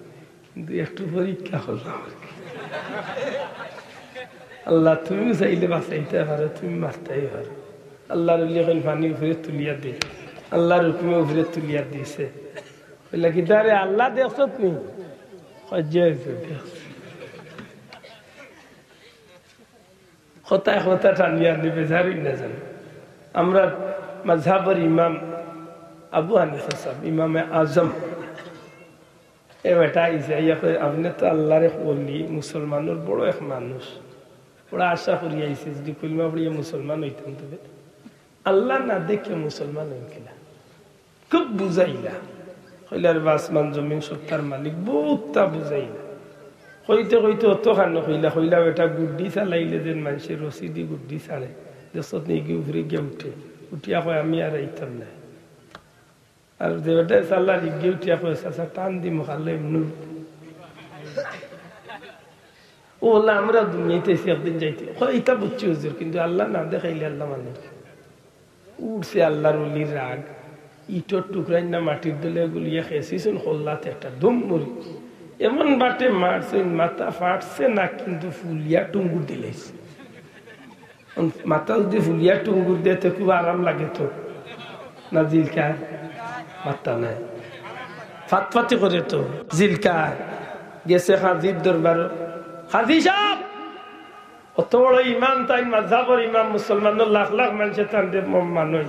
কিন্তু একটু পরীক্ষা করলাম আর কি। আল্লাহ, তুমি চাইলে বাঁচাইতায় পারো, তুমি মারতায় পারো। আল্লাহর ওলি অখন পানি উপরে তুলিয়া দে, আল্লাহর হুকুমে উপরে তুলিয়া দিছে। কইলা, "কিতা রে, আল্লাহ দেখছত নি?" কয়, "জি, জি, দেখছি।" কথায় কথা টানিয়া আনলে বেজার অই না জানো। আমরার মাযহাবর ইমাম আবু হানিফা সাহেব, ইমামে আজম, এ বেটা আইছে, আইয়া কয়, "আপনে তো আল্লাহর এক ওলি, মুসলমানর বড় এক মানুষ, বড় আশা করি আইছি, যুদি কলমা পড়িয়া মুসলমান অইতাম তবে আল্লাহ না দেখিয়া মুসলমান অইন কিলা?" খুব বুঝাইলা। কইলা, "আরে বা আসমান জমিন সত্তার মালিক, বউততা বুঝাইলা।" কইতে কইতে অতখান কইলা, কইলা, "বেটা গুড্ডি চালাইলে যেন মানষে রশিদি গুড্ডি ছাড়ে, দেখছত নি, ইগু উপরে গিয়া উঠে, উঠিয়া কয়, 'আমি আর আইতাম নায়।' আর যে বেটায় চালার, ইগু উঠিয়া কয়, 'চাচা, টান দিমু খালে এমনু।'" ও আল্লাহ, আমরা দুনিয়াইতে আইছি, একদিন যাইতে। কয়, "ইতা বুঝছি হুজুর, কিন্তু আল্লাহ না দেখাইলে আল্লাহ মানে।" উঠছে আল্লাহর ওলির রাগ, ইটর টুকরাইন না মাটির দলে গুলিয়া খেছিছইন, কল্লাতে একটা ধুম মরি। এমন বাটে মারছইন, মাথা ফাটছে না, কিন্তু ফুলিয়া টুঙ্গুর দিলাইছে। মাথা যুদি ফুলিয়া টুঙ্গুর দেয়, তে খুব আরাম লাগে তো। না জিলকা? মাথা নাই। ফাতফাতি করে তো। জিলকা। গেছে কাজীর দরবারো। "কাজী সাব, অত বড় ইমাম, তাইন মাযহাবর ইমাম, মুসলমানর লাখ লাখ মানষে তানরে ম-, মানইন।"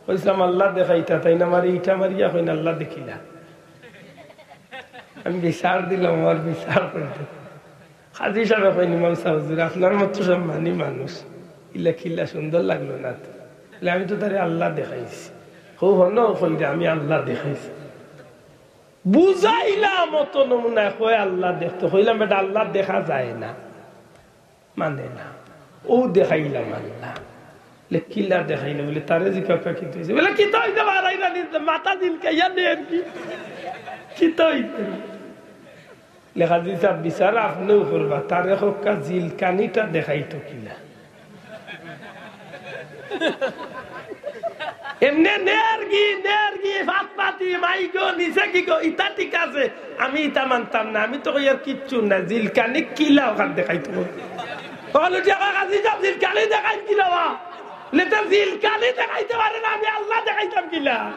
কইছলাম, "আল্লাহ দেখাইতা।" তাইন আমারে ইটা মারিয়া কইন, "আল্লাহ দেখিলা।" আমি বিচার দিলাম, আমার বিচার করি দেও। কাজী সাবে কইন, "ইমাম সাব হুজুর, আপনার মতো সম্মানী মানুষ, ইলা কিলা সুন্দর লাগলো না তো।" বলে, "আমি তো তারে আল্লাহ দেখাইছি।" "হো হনো কইরা আমি আল্লাহ দেখাইছি।" বুঝাইলাম অত নমুনায়, কয় আল্লাহ দেখতো। কইলাম, "বেটা, আল্লাহ দেখা যায় না।" মানে না। ও দেখাইলাম আল্লাহ। বলে, "কিলা দেখাইলাম?" বলে, "তারে জিকাও কিতা অইছে?" বলে, "কিতা অইছে, মারাই না নিতে, মাথা জিলকাইয়া নে আর কি।" কিতা অইছে? লেখা দিছে, "বিচার আপনেও করবা, তারে কউক্কা জিলকানিটা দেখাইতো কিলা।" এমনে নেরগি, নেরগি, ফাতফাতি, মাইগো, নিচে কি গো, ইতা ঠিক আছে, আমি ইতা মানতাম না, আমি তো কইয়ার কিচ্ছু না, জিলকানি কিলা অখান দেখাইতো। তখন উঠিয়া কয়, "কাজী সাব, জিলকানি দেখাইন কিলা বা?" বলে, "তে জিলকানি দেখাইতে পারে না, আমি আল্লাহ দেখাইতাম কিলা?"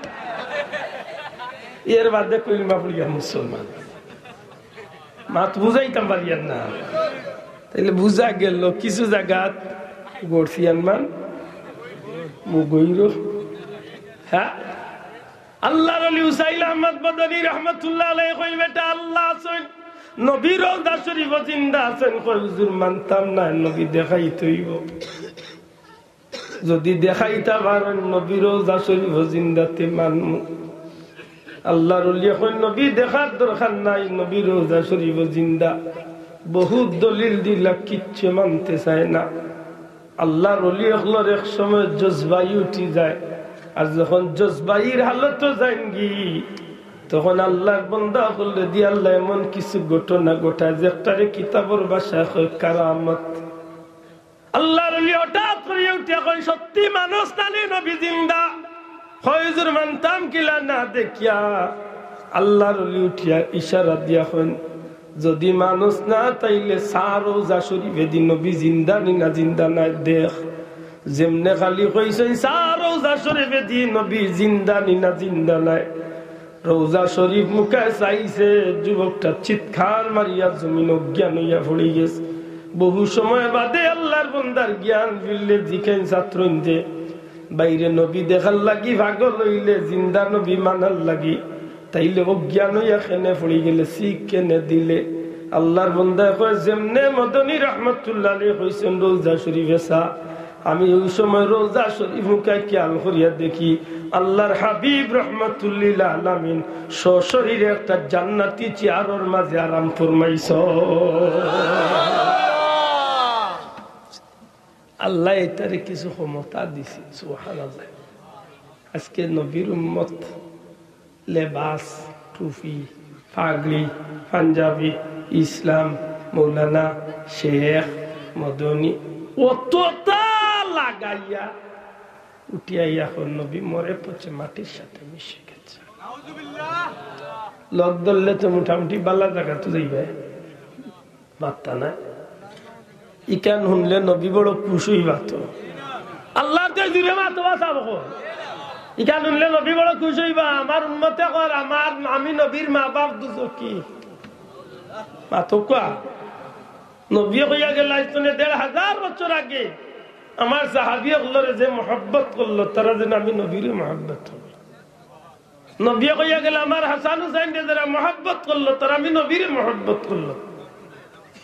এর বাদে কলিমা পড়িয়া মুসলমান। মাত বুঝাইতাম পারিয়ার না। তাইলে বুঝা গেল কিছু জাগাত গড়ছিয়ান মান মুগৈর। হ্যাঁ, আল্লাহর ওলি উসাইল আহমদ মদনী রহমতুল্লাহ আলাইহি কইন, "বেটা, আল্লাহ আছইন, নবী রওজা শরীফো জিন্দা আছইন।" কয়, "হুজুর, মানতাম না, নবী দেখাইতে অইবো।" যদি দেখাইতা পারইন নবী রওজা শরীফো জিন্দা, তে মানমু। আল্লাহর ওলিয়ে কইন, "নবী দেখার দরকার নাই, নবী রওজা শরীফো জিন্দা।" বহুত দলিল দিলা, কিচ্ছু মানতে চায় না। আল্লাহর ওলি অকলর এক সময় জজবাই উঠি যায়, আর যখন জজবাইর হালতো যাইনগি, তখন আল্লাহর বন্দা অকলরে দি আল্লায় এমন কিছু ঘটনা ঘটায়, যেটারে কিতাবর ভাষায় কয় কারামত। আল্লাহর ওলি হঠাৎ করি উঠিয়া কইন, "সত্যি মানুষ নানি নবী জিন্দা?" কয়, "হুজুর, মানতাম কিলা না দেখিয়া?" আল্লাহর ওলি উঠিয়া ইশারা দিয়া কইন, "যদি মানুষ না, তাইলে চা রওজা শরীফেদি নবী জিন্দা নি না জিন্দা নায় দেখ।" যেমনে খালি কইছইন, চা রওজা শরীফেদি নবী জিন্দা নি না জিন্দা নায়, রওজা শরীফ মুখায় চাইছে, যুবকটা চিৎকার মারিয়া জমিন অজ্ঞান অইয়া পড়ি গেছে। বহু সময় বাদে আল্লাহর বন্দার জ্ঞান ফিরলে জিকাইন ছাত্রইনতে, "বাইরে নবী দেখার লাগি পাগল অইলে জিন্দা নবী মানার লাগি, তাইলে অজ্ঞান অইয়া কেনে পড়ি গেলে, চিক কেনে দিলে?" আল্লাহর বন্দায় কয়, "যেমনে মদনী রহমতুল্লাহ আলাইহি কইছইন রওজা শরীফে চা, আমি ওই সময় রওজা শরীফ মুখায় খেয়াল করিয়া দেখি, আল্লাহর হাবিব রহমাতুল্লিল আলামিন সশরীরে একটা জান্নাতি চেয়ারর মাঝে আরাম ফরমাইছইন।" আল্লায় ইতারে কিছু ক্ষমতা দিছে। সুবহানাল্লাহ। আজকে নবীর উম্মত, লেবাস, টুপি, পাগড়ি, পাঞ্জাবি, ইসলাম, মৌলানা, শেখ, মদনী, অততা লাগাইয়া উঠিয়া এখন নবী মরে পচে মাটির সাথে মিশে গেছে। লগ ধরলে তো মোটামুটি বালা জাগাত যাইবা, মাত্তা নাই। ইখান হুনলে নবী বড় খুশ অইবা তো। আল্লার দে জুরে মাতো বা সাব কো। ইখান হুনলে নবী বড় খুশ অইবা। আমার উম্মতে কর, আমার, আমি নবীর মা বাপ দুজখি। মাতো কুয়া। নবীয়ে কইয়া গেলা, আইজ তনে দেড় হাজার বছর আগে আমার সাহাবী অকলরে যে মহব্বত করলো, তারা যেন আমি নবীরে মহব্বত করলো। নবীয়ে কইয়া গেলা, আমার হাসান হুসাইনরে যারা মহব্বত করলো, তারা আমি নবীরে মহব্বত করলো।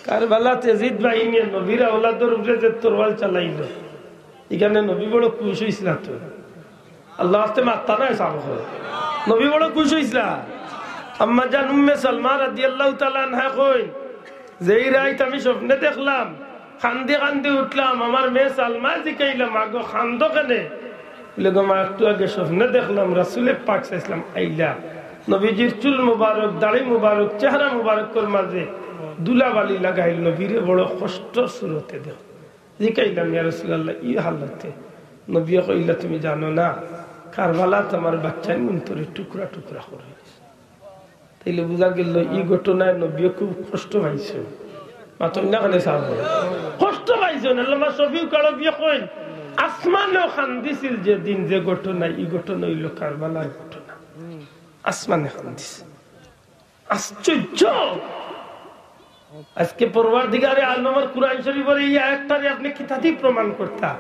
কারবালাত এজিদ বাহিনীয়ে নবীর আওলাদর উপরে যে তরোয়াল চালাইলো, ইখানে নবী বড় খুশ অইছলা তো। আল্লার ওয়াস্তে মাত্তা নাই সাব কো। নবী বড় খুশ অইছলা। আম্মা জান উম্মে সালমা রাদিয়াল্লাহু তাআলা আনহা কইন, যেই রাইত আমি স্বপ্নে দেখলাম, কান্দি কান্দি উঠলাম, আমার মেয়ে সালমায় জিকাইলা, "মা গো, কান্দো কেনে?" বলে, "গো মা, একটু আগে স্বপ্নে দেখলাম রাসুলে পাক সাল্লাল্লাহু আলাইহি ওয়াসাল্লাম আইলা, নবীজির চুল মুবারক, দাড়ি মুবারক, চেহারা মুবারকর মাঝে ধুলাবালি লাগাইল, নবীরে বড় কষ্টর সুরতে দেখ।" জিকাইলাম, "ইয়া রাসুলাল্লাহ, ই হালতে?" নবীয়ে কইলা, "তুমি জানো না, কারবালাত আমার বাচ্চাইন অন্তরে টুকরা টুকরা করে।" তাইলে বুঝা গেল, ই ঘটনায় নবীয়ে খুব কষ্ট পাইছইন। মাতইন না কেনে সাব কো। কষ্ট পাইছইন। আল্লামা শফিউল আরবিয়ে কইন, আসমানেও কান্দিছিল যেদিন যে ঘটনায়, ই ঘটনা অইলো কারবালার ঘটনা। আসমানে কান্দিছে। আশ্চর্য! আজকে পরওয়ারদিগারে আলমর কুরআন শরীফর ই আয়াতটারে আপনে কিতাদি প্রমাণ করতা?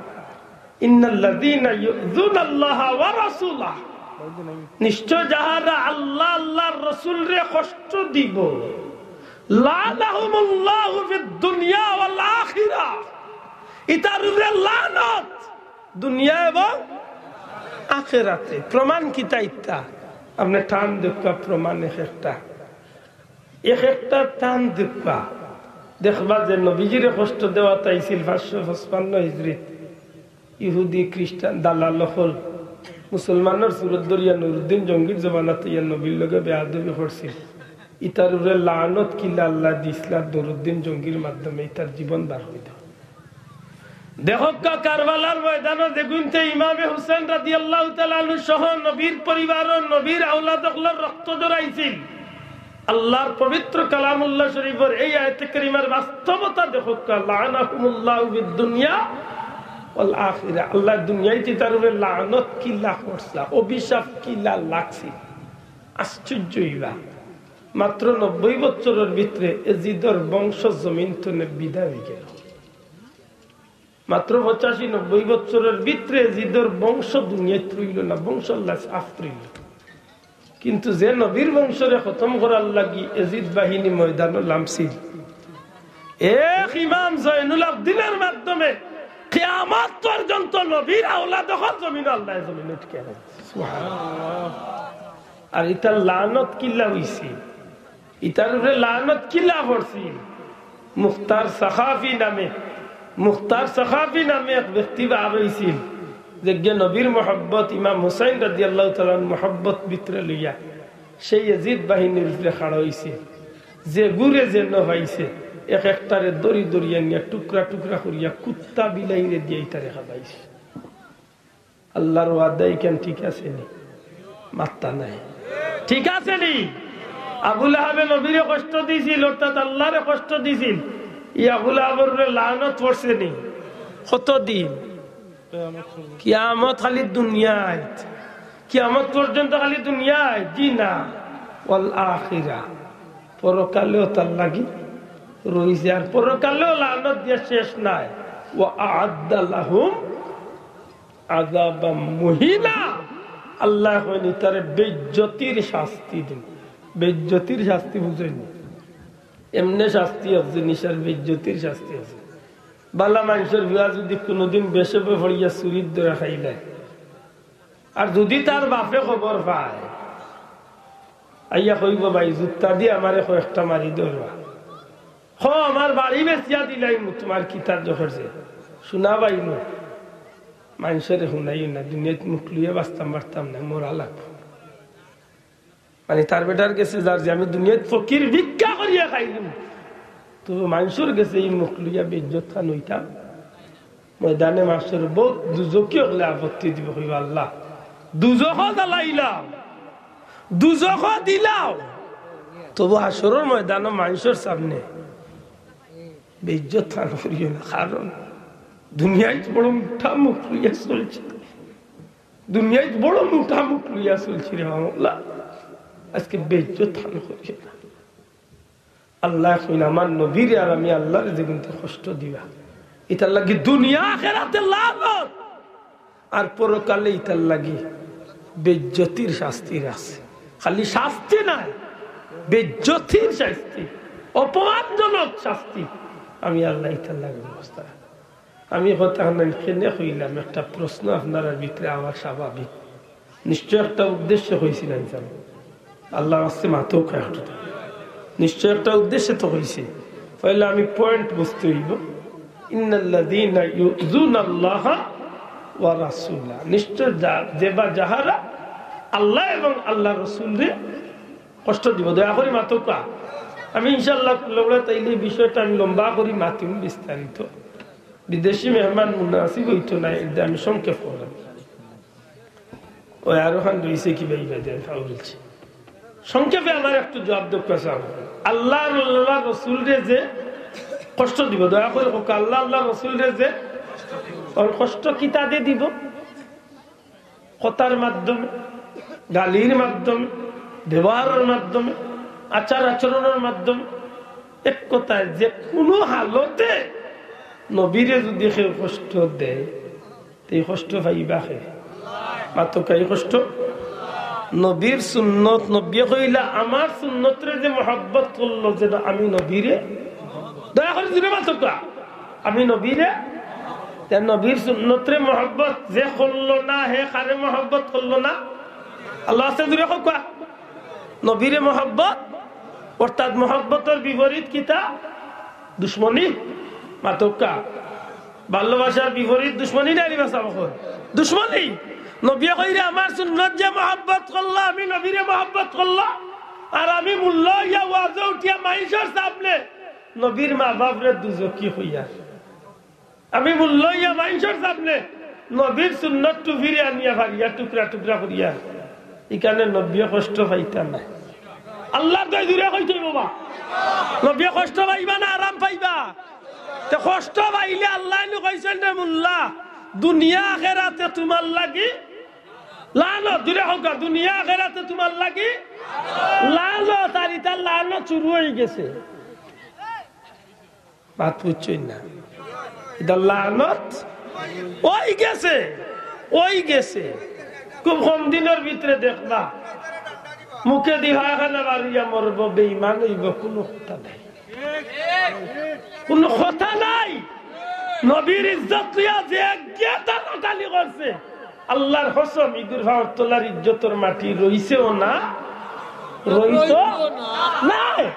ইন্নাল্লাযীনা ইউযুনাল্লাহা ওয়া রাসূলাহ, নিশ্চয় যাহারা আল্লাহ, আল্লাহর রসুলরে কষ্ট দিব, লাআনাহুমুল্লাহু ফিদ দুনিয়া ওয়াল আখিরাহ, ইতার উপরে লানত দুনিয়া এবং আখেরাতে। প্রমাণ কিতা ইতা? আপনে টান দেউক্কা, প্রমাণ এক একটা, এক একটা টান দেউক্কা। দেখবা যে নবীজিরে কষ্ট দেওয়াত আইছিল পাঁচশো পঁচপান্ন হিজরিত। ইহুদি, খ্রিস্টান, দালাল অকল মুসলমানর সুরত ধরিয়া নুরুদ্দিন জঙ্গির জমানাত ইয়া নবীর লগে বেয়াদবি করছিল। ইতার উপরে লানত কিলা আল্লায় দিছলা নুরুদ্দিন জঙ্গির মাধ্যমে, ইতার জীবন বার অই দিল। দেখউক্কা কারবালার ময়দানো যেগুইন্তে ইমামে হুসেন রাদিয়াল্লাহু তাআলা আনহু সহ নবীর পরিবারর, নবীর আওলাদ অকলর রক্ত ঝরাইছিল। আল্লাহর পবিত্র কালামুল্লাহ শরীফর এই আয়াতে কারিমার বাস্তবতা দেখউক্কা, লাআনাহুমুল্লাহু ফিদ দুনিয়া ওয়াল আখিরা। আল্লায় দুনিয়াত ইতার উপরে লানত কিলা করছলা, অভিশাপ কিলা লাগছিল। আশ্চর্য অইবা, মাত্র নব্বই বছরর ভিতরে এজিদর বংশ জমিন তনে বিদায় অই গেল। মাত্র পঁচাশি নব্বই বছরর ভিতরে এজিদর বংশ দুনিয়াত রইল না, বংশ আল্লায় সাফ করিল। কিন্তু যে নবীর বংশরে খতম করার লাগি এজিদ বাহিনী ময়দানো লামছিল, এক ইমাম জয়নুল আবদিনের মাধ্যমে কিয়ামত পর্যন্ত নবীর আওলাদ অকল জমিন আল্লায় জমিন উঠকে রাখছে। সুবহানাল্লাহ। আর ইতার লানত কিলা অইছে? ইতার উপরে লানত কিলা পড়ছিল? মুখতার সাখাফি নামে, মুখতার সাখাফি নামে এক ব্যক্তি বার অইছিল, যেগিয়ে নবীর মহব্বত, ইমাম হুসাইন রাদিয়াল্লাহু তাআলার মহব্বত ভিতরে লইয়া সেই এজিদ বাহিনীর উপরে খাড়া অইছে। যেগুরে যেন পাইছে, এক একটারে ধরি ধরি আনিয়া টুকরা টুকরা করিয়া কুত্তা বিলাইরে দিয়া ইতারে খাবাইছে। আল্লাহর ওয়াদা ইখান ঠিক আছে নি? মাত্তা নাই। ঠিক আছে নি? আবু লাহাবে নবীরে কষ্ট দিছিল, অর্থাৎ আল্লাহরে কষ্ট দিছিল। ই আবু লাহাবর উপরে লানত পড়ছে নি? কত দিন? কিয়ামত খালি দুনিয়াত। কিয়ামত পর্যন্ত খালি দুনিয়াত? জি না। ওয়াল আখিরা, পরকালেও তার লাগি রইছে। আর পরকালেও লানত দিয়া শেষ নাই। ওয়া আ'আদ্দা লাহুম আযাবাম মুহিনা। আল্লায় কইন, ইতারে বেইজ্জতির শাস্তি দিমু। বেইজ্জতির শাস্তি বুঝইন নি? এমনে শাস্তি আছে, নিশার বেইজ্জতির শাস্তি আছে। বালা মানষর ফুয়া যুদি কুনুদিন বেশে পড়িয়া চুরির ধরা খাইলায়, আর যুদি তার বাপে খবর পায়, আইয়া কইবো, "ভাই, জুত্তা দি আমারে কয়েকটা মারি ধরবা।" "হ, আমার বাড়ি বেচিয়া দিলাইমু, তুমার কিতার জখর যে।" শুনা বাইনু, মানষরে হুনাইও না, দুনিয়াত মুখ লইয়া বাঁচতাম পারতাম না, মরা লাগবো। মানে, তার বেটার গেছে যার যে, "আমি দুনিয়াত ফকির ভিক্ষা করিয়া খাইলু, তবু মানষর গেছে ই মুখ লইয়া বেইজ্জত খান অইতাম।" ময়দানে মাশর বউত দুজখি অকলে আপত্তি দিবো, কইবা, "আল্লাহ, দুজখ জ্বালাইলাও, দুজখ দিলাও, তবু হাশরর ময়দানো মানষর সামনে বেইজ্জত খান করিও না, কারণ দুনিয়াত বড় মুঠা মুখ লইয়া চলছি, দুনিয়াত বড় মুঠা মুখ লইয়া চলছি রে মামলা, আজকে বেইজ্জত খান করিও না।" আল্লায় কইন, "আমার নবীরে আর আমি আল্লাহরে যেগুনতে কষ্ট দিবা, ইতার লাগি দুনিয়া আখেরাতে লানত, আর পরকালে ইতার লাগি বেইজ্জতির শাস্তি আছে।" খালি শাস্তি নায়, বেইজ্জতির শাস্তি, অপমানজনক শাস্তি আমি আল্লায় ইতার লাগি ব্যবস্থা রাখছি। আমি কথা কেনে কইলাম, একটা প্রশ্ন আপনারার ভিতরে আমার স্বাভাবিক। নিশ্চয় একটা উদ্দেশ্যে কইছি না ইনশাআল্লাহ। আল্লাহ আসতে মাতউক্কা একটু। নিশ্চয় একটা উদ্দেশ্যে তো কইছি। পয়লা আমি point বুঝতে অইবো। ইন্নাল্লাযীনা ইউযুনাল্লাহা ওয়া রাসূলা। নিশ্চয় যা-, যে বা যাহারা আল্লাহ এবং আল্লাহর রাসূলরে কষ্ট দিবো। দয়া করি মাতউক্কা। আমি ইনশাআল্লাহ লগে তাইলে এই বিষয়টা আমি লম্বা করি মাতিম বিস্তারিত। বিদেশি মেহমান মুনাসিব অইতো না, এর আমি সংক্ষেপ করলাম। ওই আরো খান রইছে কি ভাই, ভাই, আমি ফাউল বলছি। সংক্ষেপে আমার একটু জবাব দরকার আছে। আল্লাহ, আল্লাহ রসুলরে যে কষ্ট দিবো, দয়া করি কউক্কা, আল্লাহ, আল্লাহ রসুলরে যে, অউ কষ্ট কিতা দি দিবো? কথার মাধ্যমে, গালির মাধ্যমে, ব্যবহারর মাধ্যমে, আচার আচরণর মাধ্যমে, এক কথায় যে কুনু হালতে নবীরে যুদি কেউ কষ্ট দেয়, তে ই কষ্ট পাইবা কে? মাতউক্কা, ই কষ্ট? নবীর সুন্নত, নবীয়ে কইলা, "আমার সুন্নতরে যে মহব্বত করলো, যেন আমি নবীরে," দয়া করি জুরে মাতউক্কা, "আমি নবীরে," তে নবীর সুন্নতরে মহব্বত যে করলো না, হে কারে মহব্বত করলো না? আল্লাহ আসতে জুরে কউক্কা। নবীরে মহব্বত, অর্থাৎ মহব্বতর বিপরীত কিতা? দুশমনি। মাতউক্কা। ভালোবাসার বিপরীত দুশমনি না রে বাচ্চা বকল? দুশমনি। নবীয়ে কইরা, "আমার সুন্নত যে মহব্বত করলা, আমি নবীরে মহব্বত করলা, আর আমি মুল্লা অইয়া ওয়াজো উঠিয়া মানষর সামনে নবীর মা বাপরে দুজখি কইয়ার, আমি মুল্লা অইয়া মানষর সামনে নবীর সুন্নত টুপিরে আনিয়া ফাড়িয়া টুকরা টুকরা করিয়া, ইখানে নবীয়ে কষ্ট পাইতা নায়।" আল্লাহর দয় জুরে কইতে অইবো বা। নবীয়ে কষ্ট পাইবা না আরাম পাইবা? তে কষ্ট পাইলে আল্লায় নু কইছইন রে মুল্লা, "দুনিয়া আখেরাতে তুমার লাগি লানত।" জুরে কউক্কা, "দুনিয়া আখেরাতে তুমার লাগি লানত।" আর ইতার লানত শুরু অইগেছে। মাত বুঝছইন না? ইতার লানত অইগেছে, অইগেছে। খুব কম দিনর ভিতরে দেখবা, মুখেদি পায়খানা বারইয়া মরবো, বেঈমান অইবো, কুনু কথা নাই। কুনু কথা নাই। নবীর ইজ্জত লইয়া যে গিয়া টানাটানি করছে, আল্লাহর কসম, ইগুর পাওর তলার ইজ্জতর মাটি রইছেও না, রইতো নায়।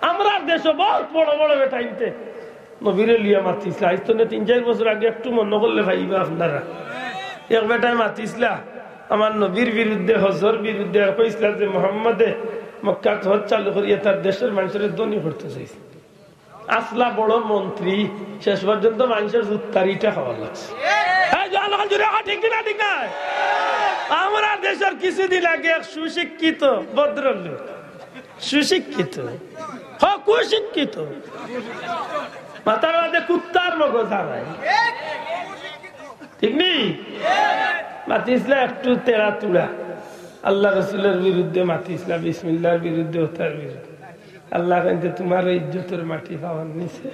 আমরার দেশো বউত বড় বড় বেটাইন্তে নবীরে লইয়া মাতিছলা। আইজ তনে তিন চাইর বছর আগে একটু মনো করলে পাইবা আপনারা। এক বেটায় মাতিছলা আমার নবীর বিরুদ্ধে, হজর বিরুদ্ধে, আর কইছলা যে মোহাম্মদে মক্কাত হজ চালু করিয়া তার দেশর মানষরে ধনী করতো চাইছে। আছলা বড় মন্ত্রী, শেষ পর্যন্ত মানষর জুত্তার ইটা খাওয়া লাগছে। এই জনগণ জুরে কও, ঠিক কি না, ঠিক নায়? আমরার দেশর কিছুদিন আগে এক সুশিক্ষিত ভদ্রলোক, সুশিক্ষিত, হ, কুশিক্ষিত, মাথার মাঝে কুত্তার মগজ হারায়, ঠিক নি? মাতিছলা একটু তেড়া তুড়া, আল্লাহ রসুলর বিরুদ্ধে মাতিছলা, বিসমিল্লাহর বিরুদ্ধে, ওটার বিরুদ্ধে। আল্লায় কইন, "তুমার ইজ্জতর মাটি পাওর নিচে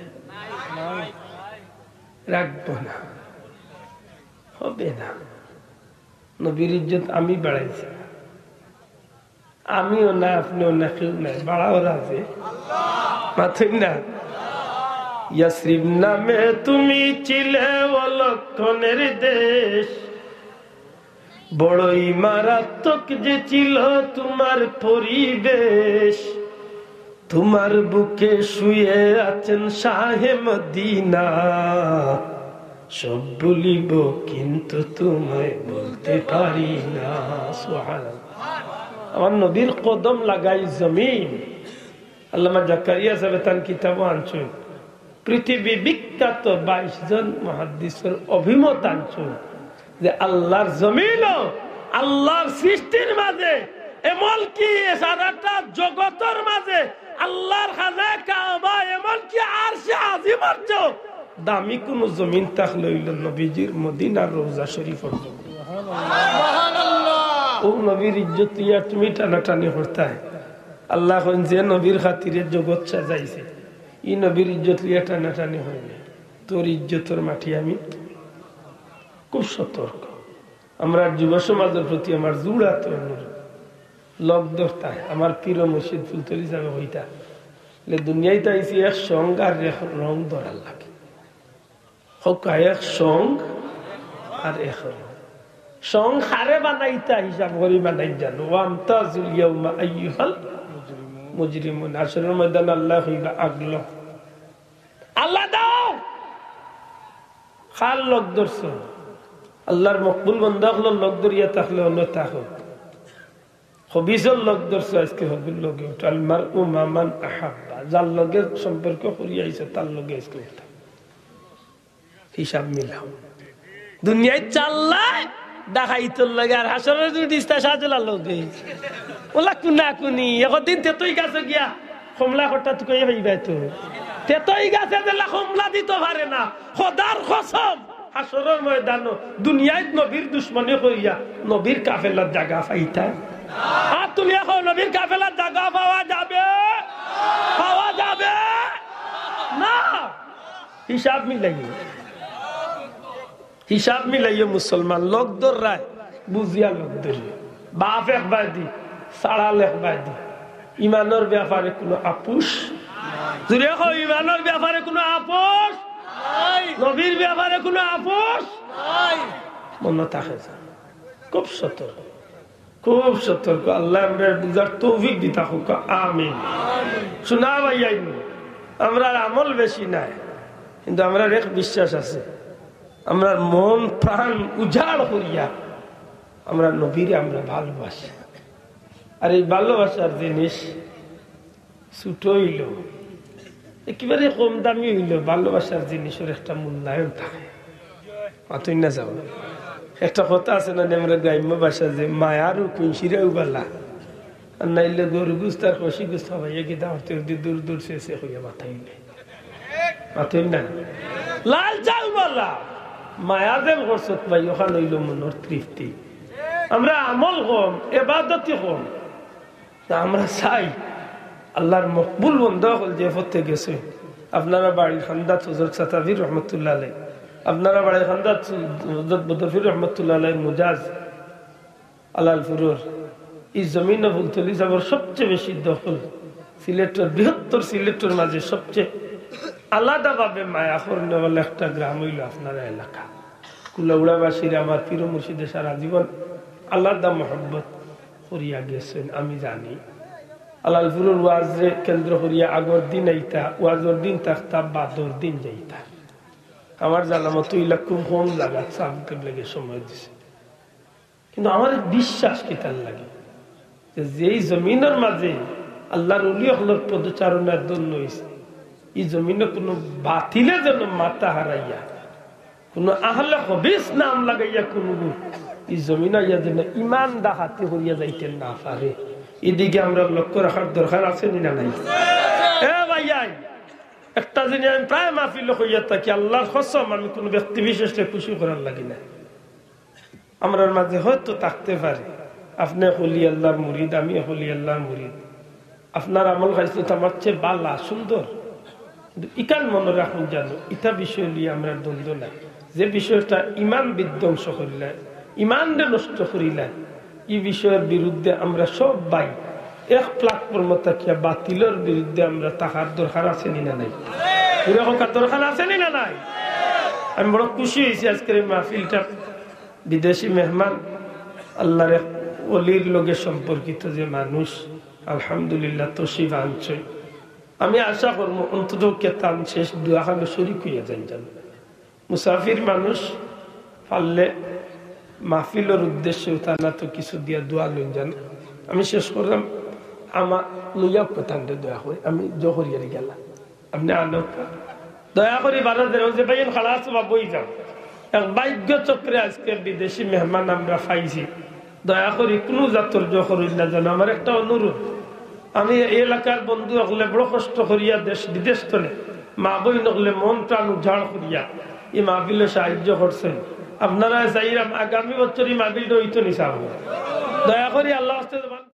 রাখবো না, হবে না।" নবীর ইজ্জত আমি বাড়াইছি, আমিও না, আপনেও না, কেউ নাই, বাড়াওর আছে। মাতইন না? ইয়াসরিব নামে তুমি ছিলে অলক্ষণের দেশ, বড়ই মারাত্মক যে ছিল তোমার পরিবেশ। তোমার বুকে শুয়ে আছেন শাহে মদিনা, সব ভুলিব কিন্তু তোমায় বলতে পারি না। সুবহানাল্লাহ। আমার নবীর কদম লাগাই জমিন। আল্লামা জাকারিয়া সাহেব তান কিতাবও আনছইন, পৃথিবী বিখ্যাত বাইশ জন মুহাদ্দিসের অভিমত আনছইন যে আল্লাহর জমিনও, আল্লাহর সৃষ্টির মাঝে, এমনকি সারাটা জগতের মাঝে আল্লাহর খানায়ে কাবা, এমনকি আরশে আজিমর চেয়েও দামি কোনো জমিন থাকলে অইল নবীজির মদিনার রওজা শরীফর জমিন। ও নবীর ইজ্জত লইয়া তুমি টানাটানি করতায়। আল্লায় কইন, যে নবীর খাতিরে জগৎ সাজাইছে, ই নবীর ইজ্জত লইয়া টানাটানি অয় না। তোর ইজ্জতর মাটি আমি খুব সতর্ক। আমরার যুব সমাজর প্রতি আমার জোড়াত অনুরোধ, লগ ধরতায়। আমার পীর মুর্শিদ ফুলতলি সাহেবে কইতা, লে দুনিয়াইত আইছি এক সঙ্গ আর এক রং ধরার লাগি। হক্কা এক সঙ্গ আর এক রং। সঙ্গ কারে বানাইতা হিসাব করি বানাই জানো। ওয়ামতাজুল ইয়াউমা আইয়ুহাল মুজরিমুন। হাশরর ময়দান আল্লায় কইবা, আগলো আল্লাহ দাও। কার লগ ধরছো? আল্লাহর মকবুল বান্দা অকলর লগ ধরিয়া থাকলে অন্য থাকো। খবিসর লগ ধরছো, আজকে হগুর লগে উঠো। আল মারউ মা মান আহাব্বা। যার লগে সম্পর্ক করিয়া আইছো, তার লগে আজকে উঠো। হিসাব মিলাও। দুনিয়াইত চাল্লায় ডাকাইতর লগে, আর হাশরর দিন রিস্তা শাহজালার লগে। ওলা কুনা কুনি, একদিন তেতই গাছে গিয়া কমলা খটা তুকাইয়া পাইবায় তো। তেতই গাছে যেলা কমলা দিতো পারে না, খোদার কসম, হাশরর ময়দানো দুনিয়াইত নবীর দুশমনি করিয়া নবীর কাফেলার জাগা পাইতা? আর তুলিয়া কও, নবীর কাফেলার জাগা পাওয়া যাবে? পাওয়া যাবে না। হিসাব মিলাইও, হিসাব মিলাইও মুসলমান। লগ ধররায় বুঝিয়া লগ ধরিও। বাপ এক বায়দি, ছাড়াল এক বায়দি। ইমানর ব্যাপারে কোনো আপোষ, জুরে কও, ইমানর ব্যাপারে কোনো আপোষ, নবীর ব্যাপারে কোনো আপোষ। মনো থাকে যেন। খুব সতর্ক, খুব সতর্ক। আল্লায় আমরারে বুঝার তৌফিক দিতা হউক্কা। আমিন। শুনা ভাইয়াইন, আমরার আমল বেশি নাই, কিন্তু আমরার এক বিশ্বাস আছে। আমরার মন প্রাণ উজাড় করিয়া আমরা নবীরে আমরা ভালোবাসি। আর এই ভালোবাসার জিনিস ছোট অইলো, একেবারে কম দামি অইলো, ভালোবাসার জিনিসর একটা মূল্যায়ন থাকে। মাতইন না যাও। একটা কথা আছে না, আমরা গ্রাম্য ভাষা যে মায়ারও কুইন্সিরাও বালা, আর নাইলে গরু গুস্ত আর কষি গুস্ত খাবাইয়া কি দাওয়াতে দি দূর দূর সে সে কইয়া মাতাইলে। মাতইন না। লাল চাল বালা, মায়া যেন করছত ভাই, ওখান অইলো মনর তৃপ্তি। আমরা আমল কম, এবাদতি কম। তা আমরা চাই আল্লাহর মকবুল বন্দা অকল যে পথে গেছে। আপনারা বাড়ির খান্দাত হজরত সাতাফি রহমতুল্লাহ আলাই, আপনারা বাড়ির খান্দাত হজরত বদরফি রহমতুল্লাহ আলাই মুজাজ আলালপুরর ই জমিন ফুলতলি সাবর সবচেয়ে বেশি দখল। সিলেটর, বৃহত্তর সিলেটর মাঝে সবচেয়ে আলাদাভাবে মায়া করনেওয়ালা একটা গ্রাম অইলো আপনারা এলাকা। কুলাউড়াবাসীর আমার পীর মুর্শিদে সারা জীবন আলাদা মহব্বত করিয়া গেছেন, আমি জানি। আলালপুরর ওয়াজরে কেন্দ্র করিয়া আগর দিন আইতা, ওয়াজর দিন থাকতা, বাদর দিন যাইতা। আমার জানা মতো ইলা খুব কম জাগাত সাব কিবলায় সময় দিছে। কিন্তু আমার বিশ্বাস কিতার লাগি যে যেই জমিনর মাঝে আল্লাহর ওলি অকলর পদচারণায় ধন্য অইছে, ই জমিনো কোনো বাতিলে যেন মাথা হারাইয়া, কোনো আহলে খবিস নাম লাগাইয়া কোনো ই জমিনো আইয়া যেন ইমান ডাকাতি করিয়া যাইতে না পারে, এদিকে আমরা লক্ষ্য রাখার দরকার আছে নি না নাই? এ ভাইয়াইন, একটা জিনিস আমি প্রায় মাহফিলো কইয়া থাকি, আল্লাহর কসম, আমি কোনো ব্যক্তি বিশেষকে খুশি করার লাগি না। আমরার মাঝে হয়তো থাকতে পারে, আপনে অলি আল্লাহর মুরিদ, আমি অলি আল্লাহর মুরিদ, আপনার আমল খাইছে তো আমার চেয়ে বালা, সুন্দর। কিন্তু ইখান মনো রাখুন জানো, ইটা বিষয় লইয়া আমরার দ্বন্দ্ব নাই। যে বিষয়টা ইমান বিধ্বংস করিলায়, ইমানরে নষ্ট করিলায়, ই বিষয়র বিরুদ্ধে আমরা সব ভাই এক প্ল্যাটফর্মো থাকিয়া বাতিলর বিরুদ্ধে আমরা থাকার দরকার আছে নি না নাই? পুরা হকার দরকার আছে নি না নাই? আমি বড় খুশি অইছি আজকের এই মাহফিলটা। বিদেশি মেহমান, আল্লাহর এক ওলির লগে সম্পর্কিত যে মানুষ, আলহামদুলিল্লাহ, তশরিফ আনছে। আমি আশা করমু অন্তত কেতান শেষ দোয়া খানো শরিক অইয়া যাইন জানো। মুসাফির মানুষ পারলে মাহফিলর উদ্দেশ্যে তারা তো কিছু দিয়া দোয়া লইন যান। আমি শেষ করলাম, আমার লইয়া কথা দয়া করে, আমি জহরিয়ারি গেলাম, আপনি আনক দয়া করি বাধা দেন। ওই যে ভাই খালাস বা বই যাও, এক ভাগ্য চক্রে আজকে বিদেশি মেহমান আমরা পাইছি। দয়া করি কোনো জাতর জহর হইল না যেন, আমার একটা অনুরোধ। আমি এই এলাকার বন্ধু হকলে বড় কষ্ট করিয়া দেশ বিদেশ তনে মা বইন হকলে মন প্রাণ উজাড় করিয়া এই মাহফিলে সাহায্য করছেন। আপনারা চাইরাম আগামী বছর এই মাহফিলটা হইতো নি সাহেব। দয়া করি আল্লাহ আস্তে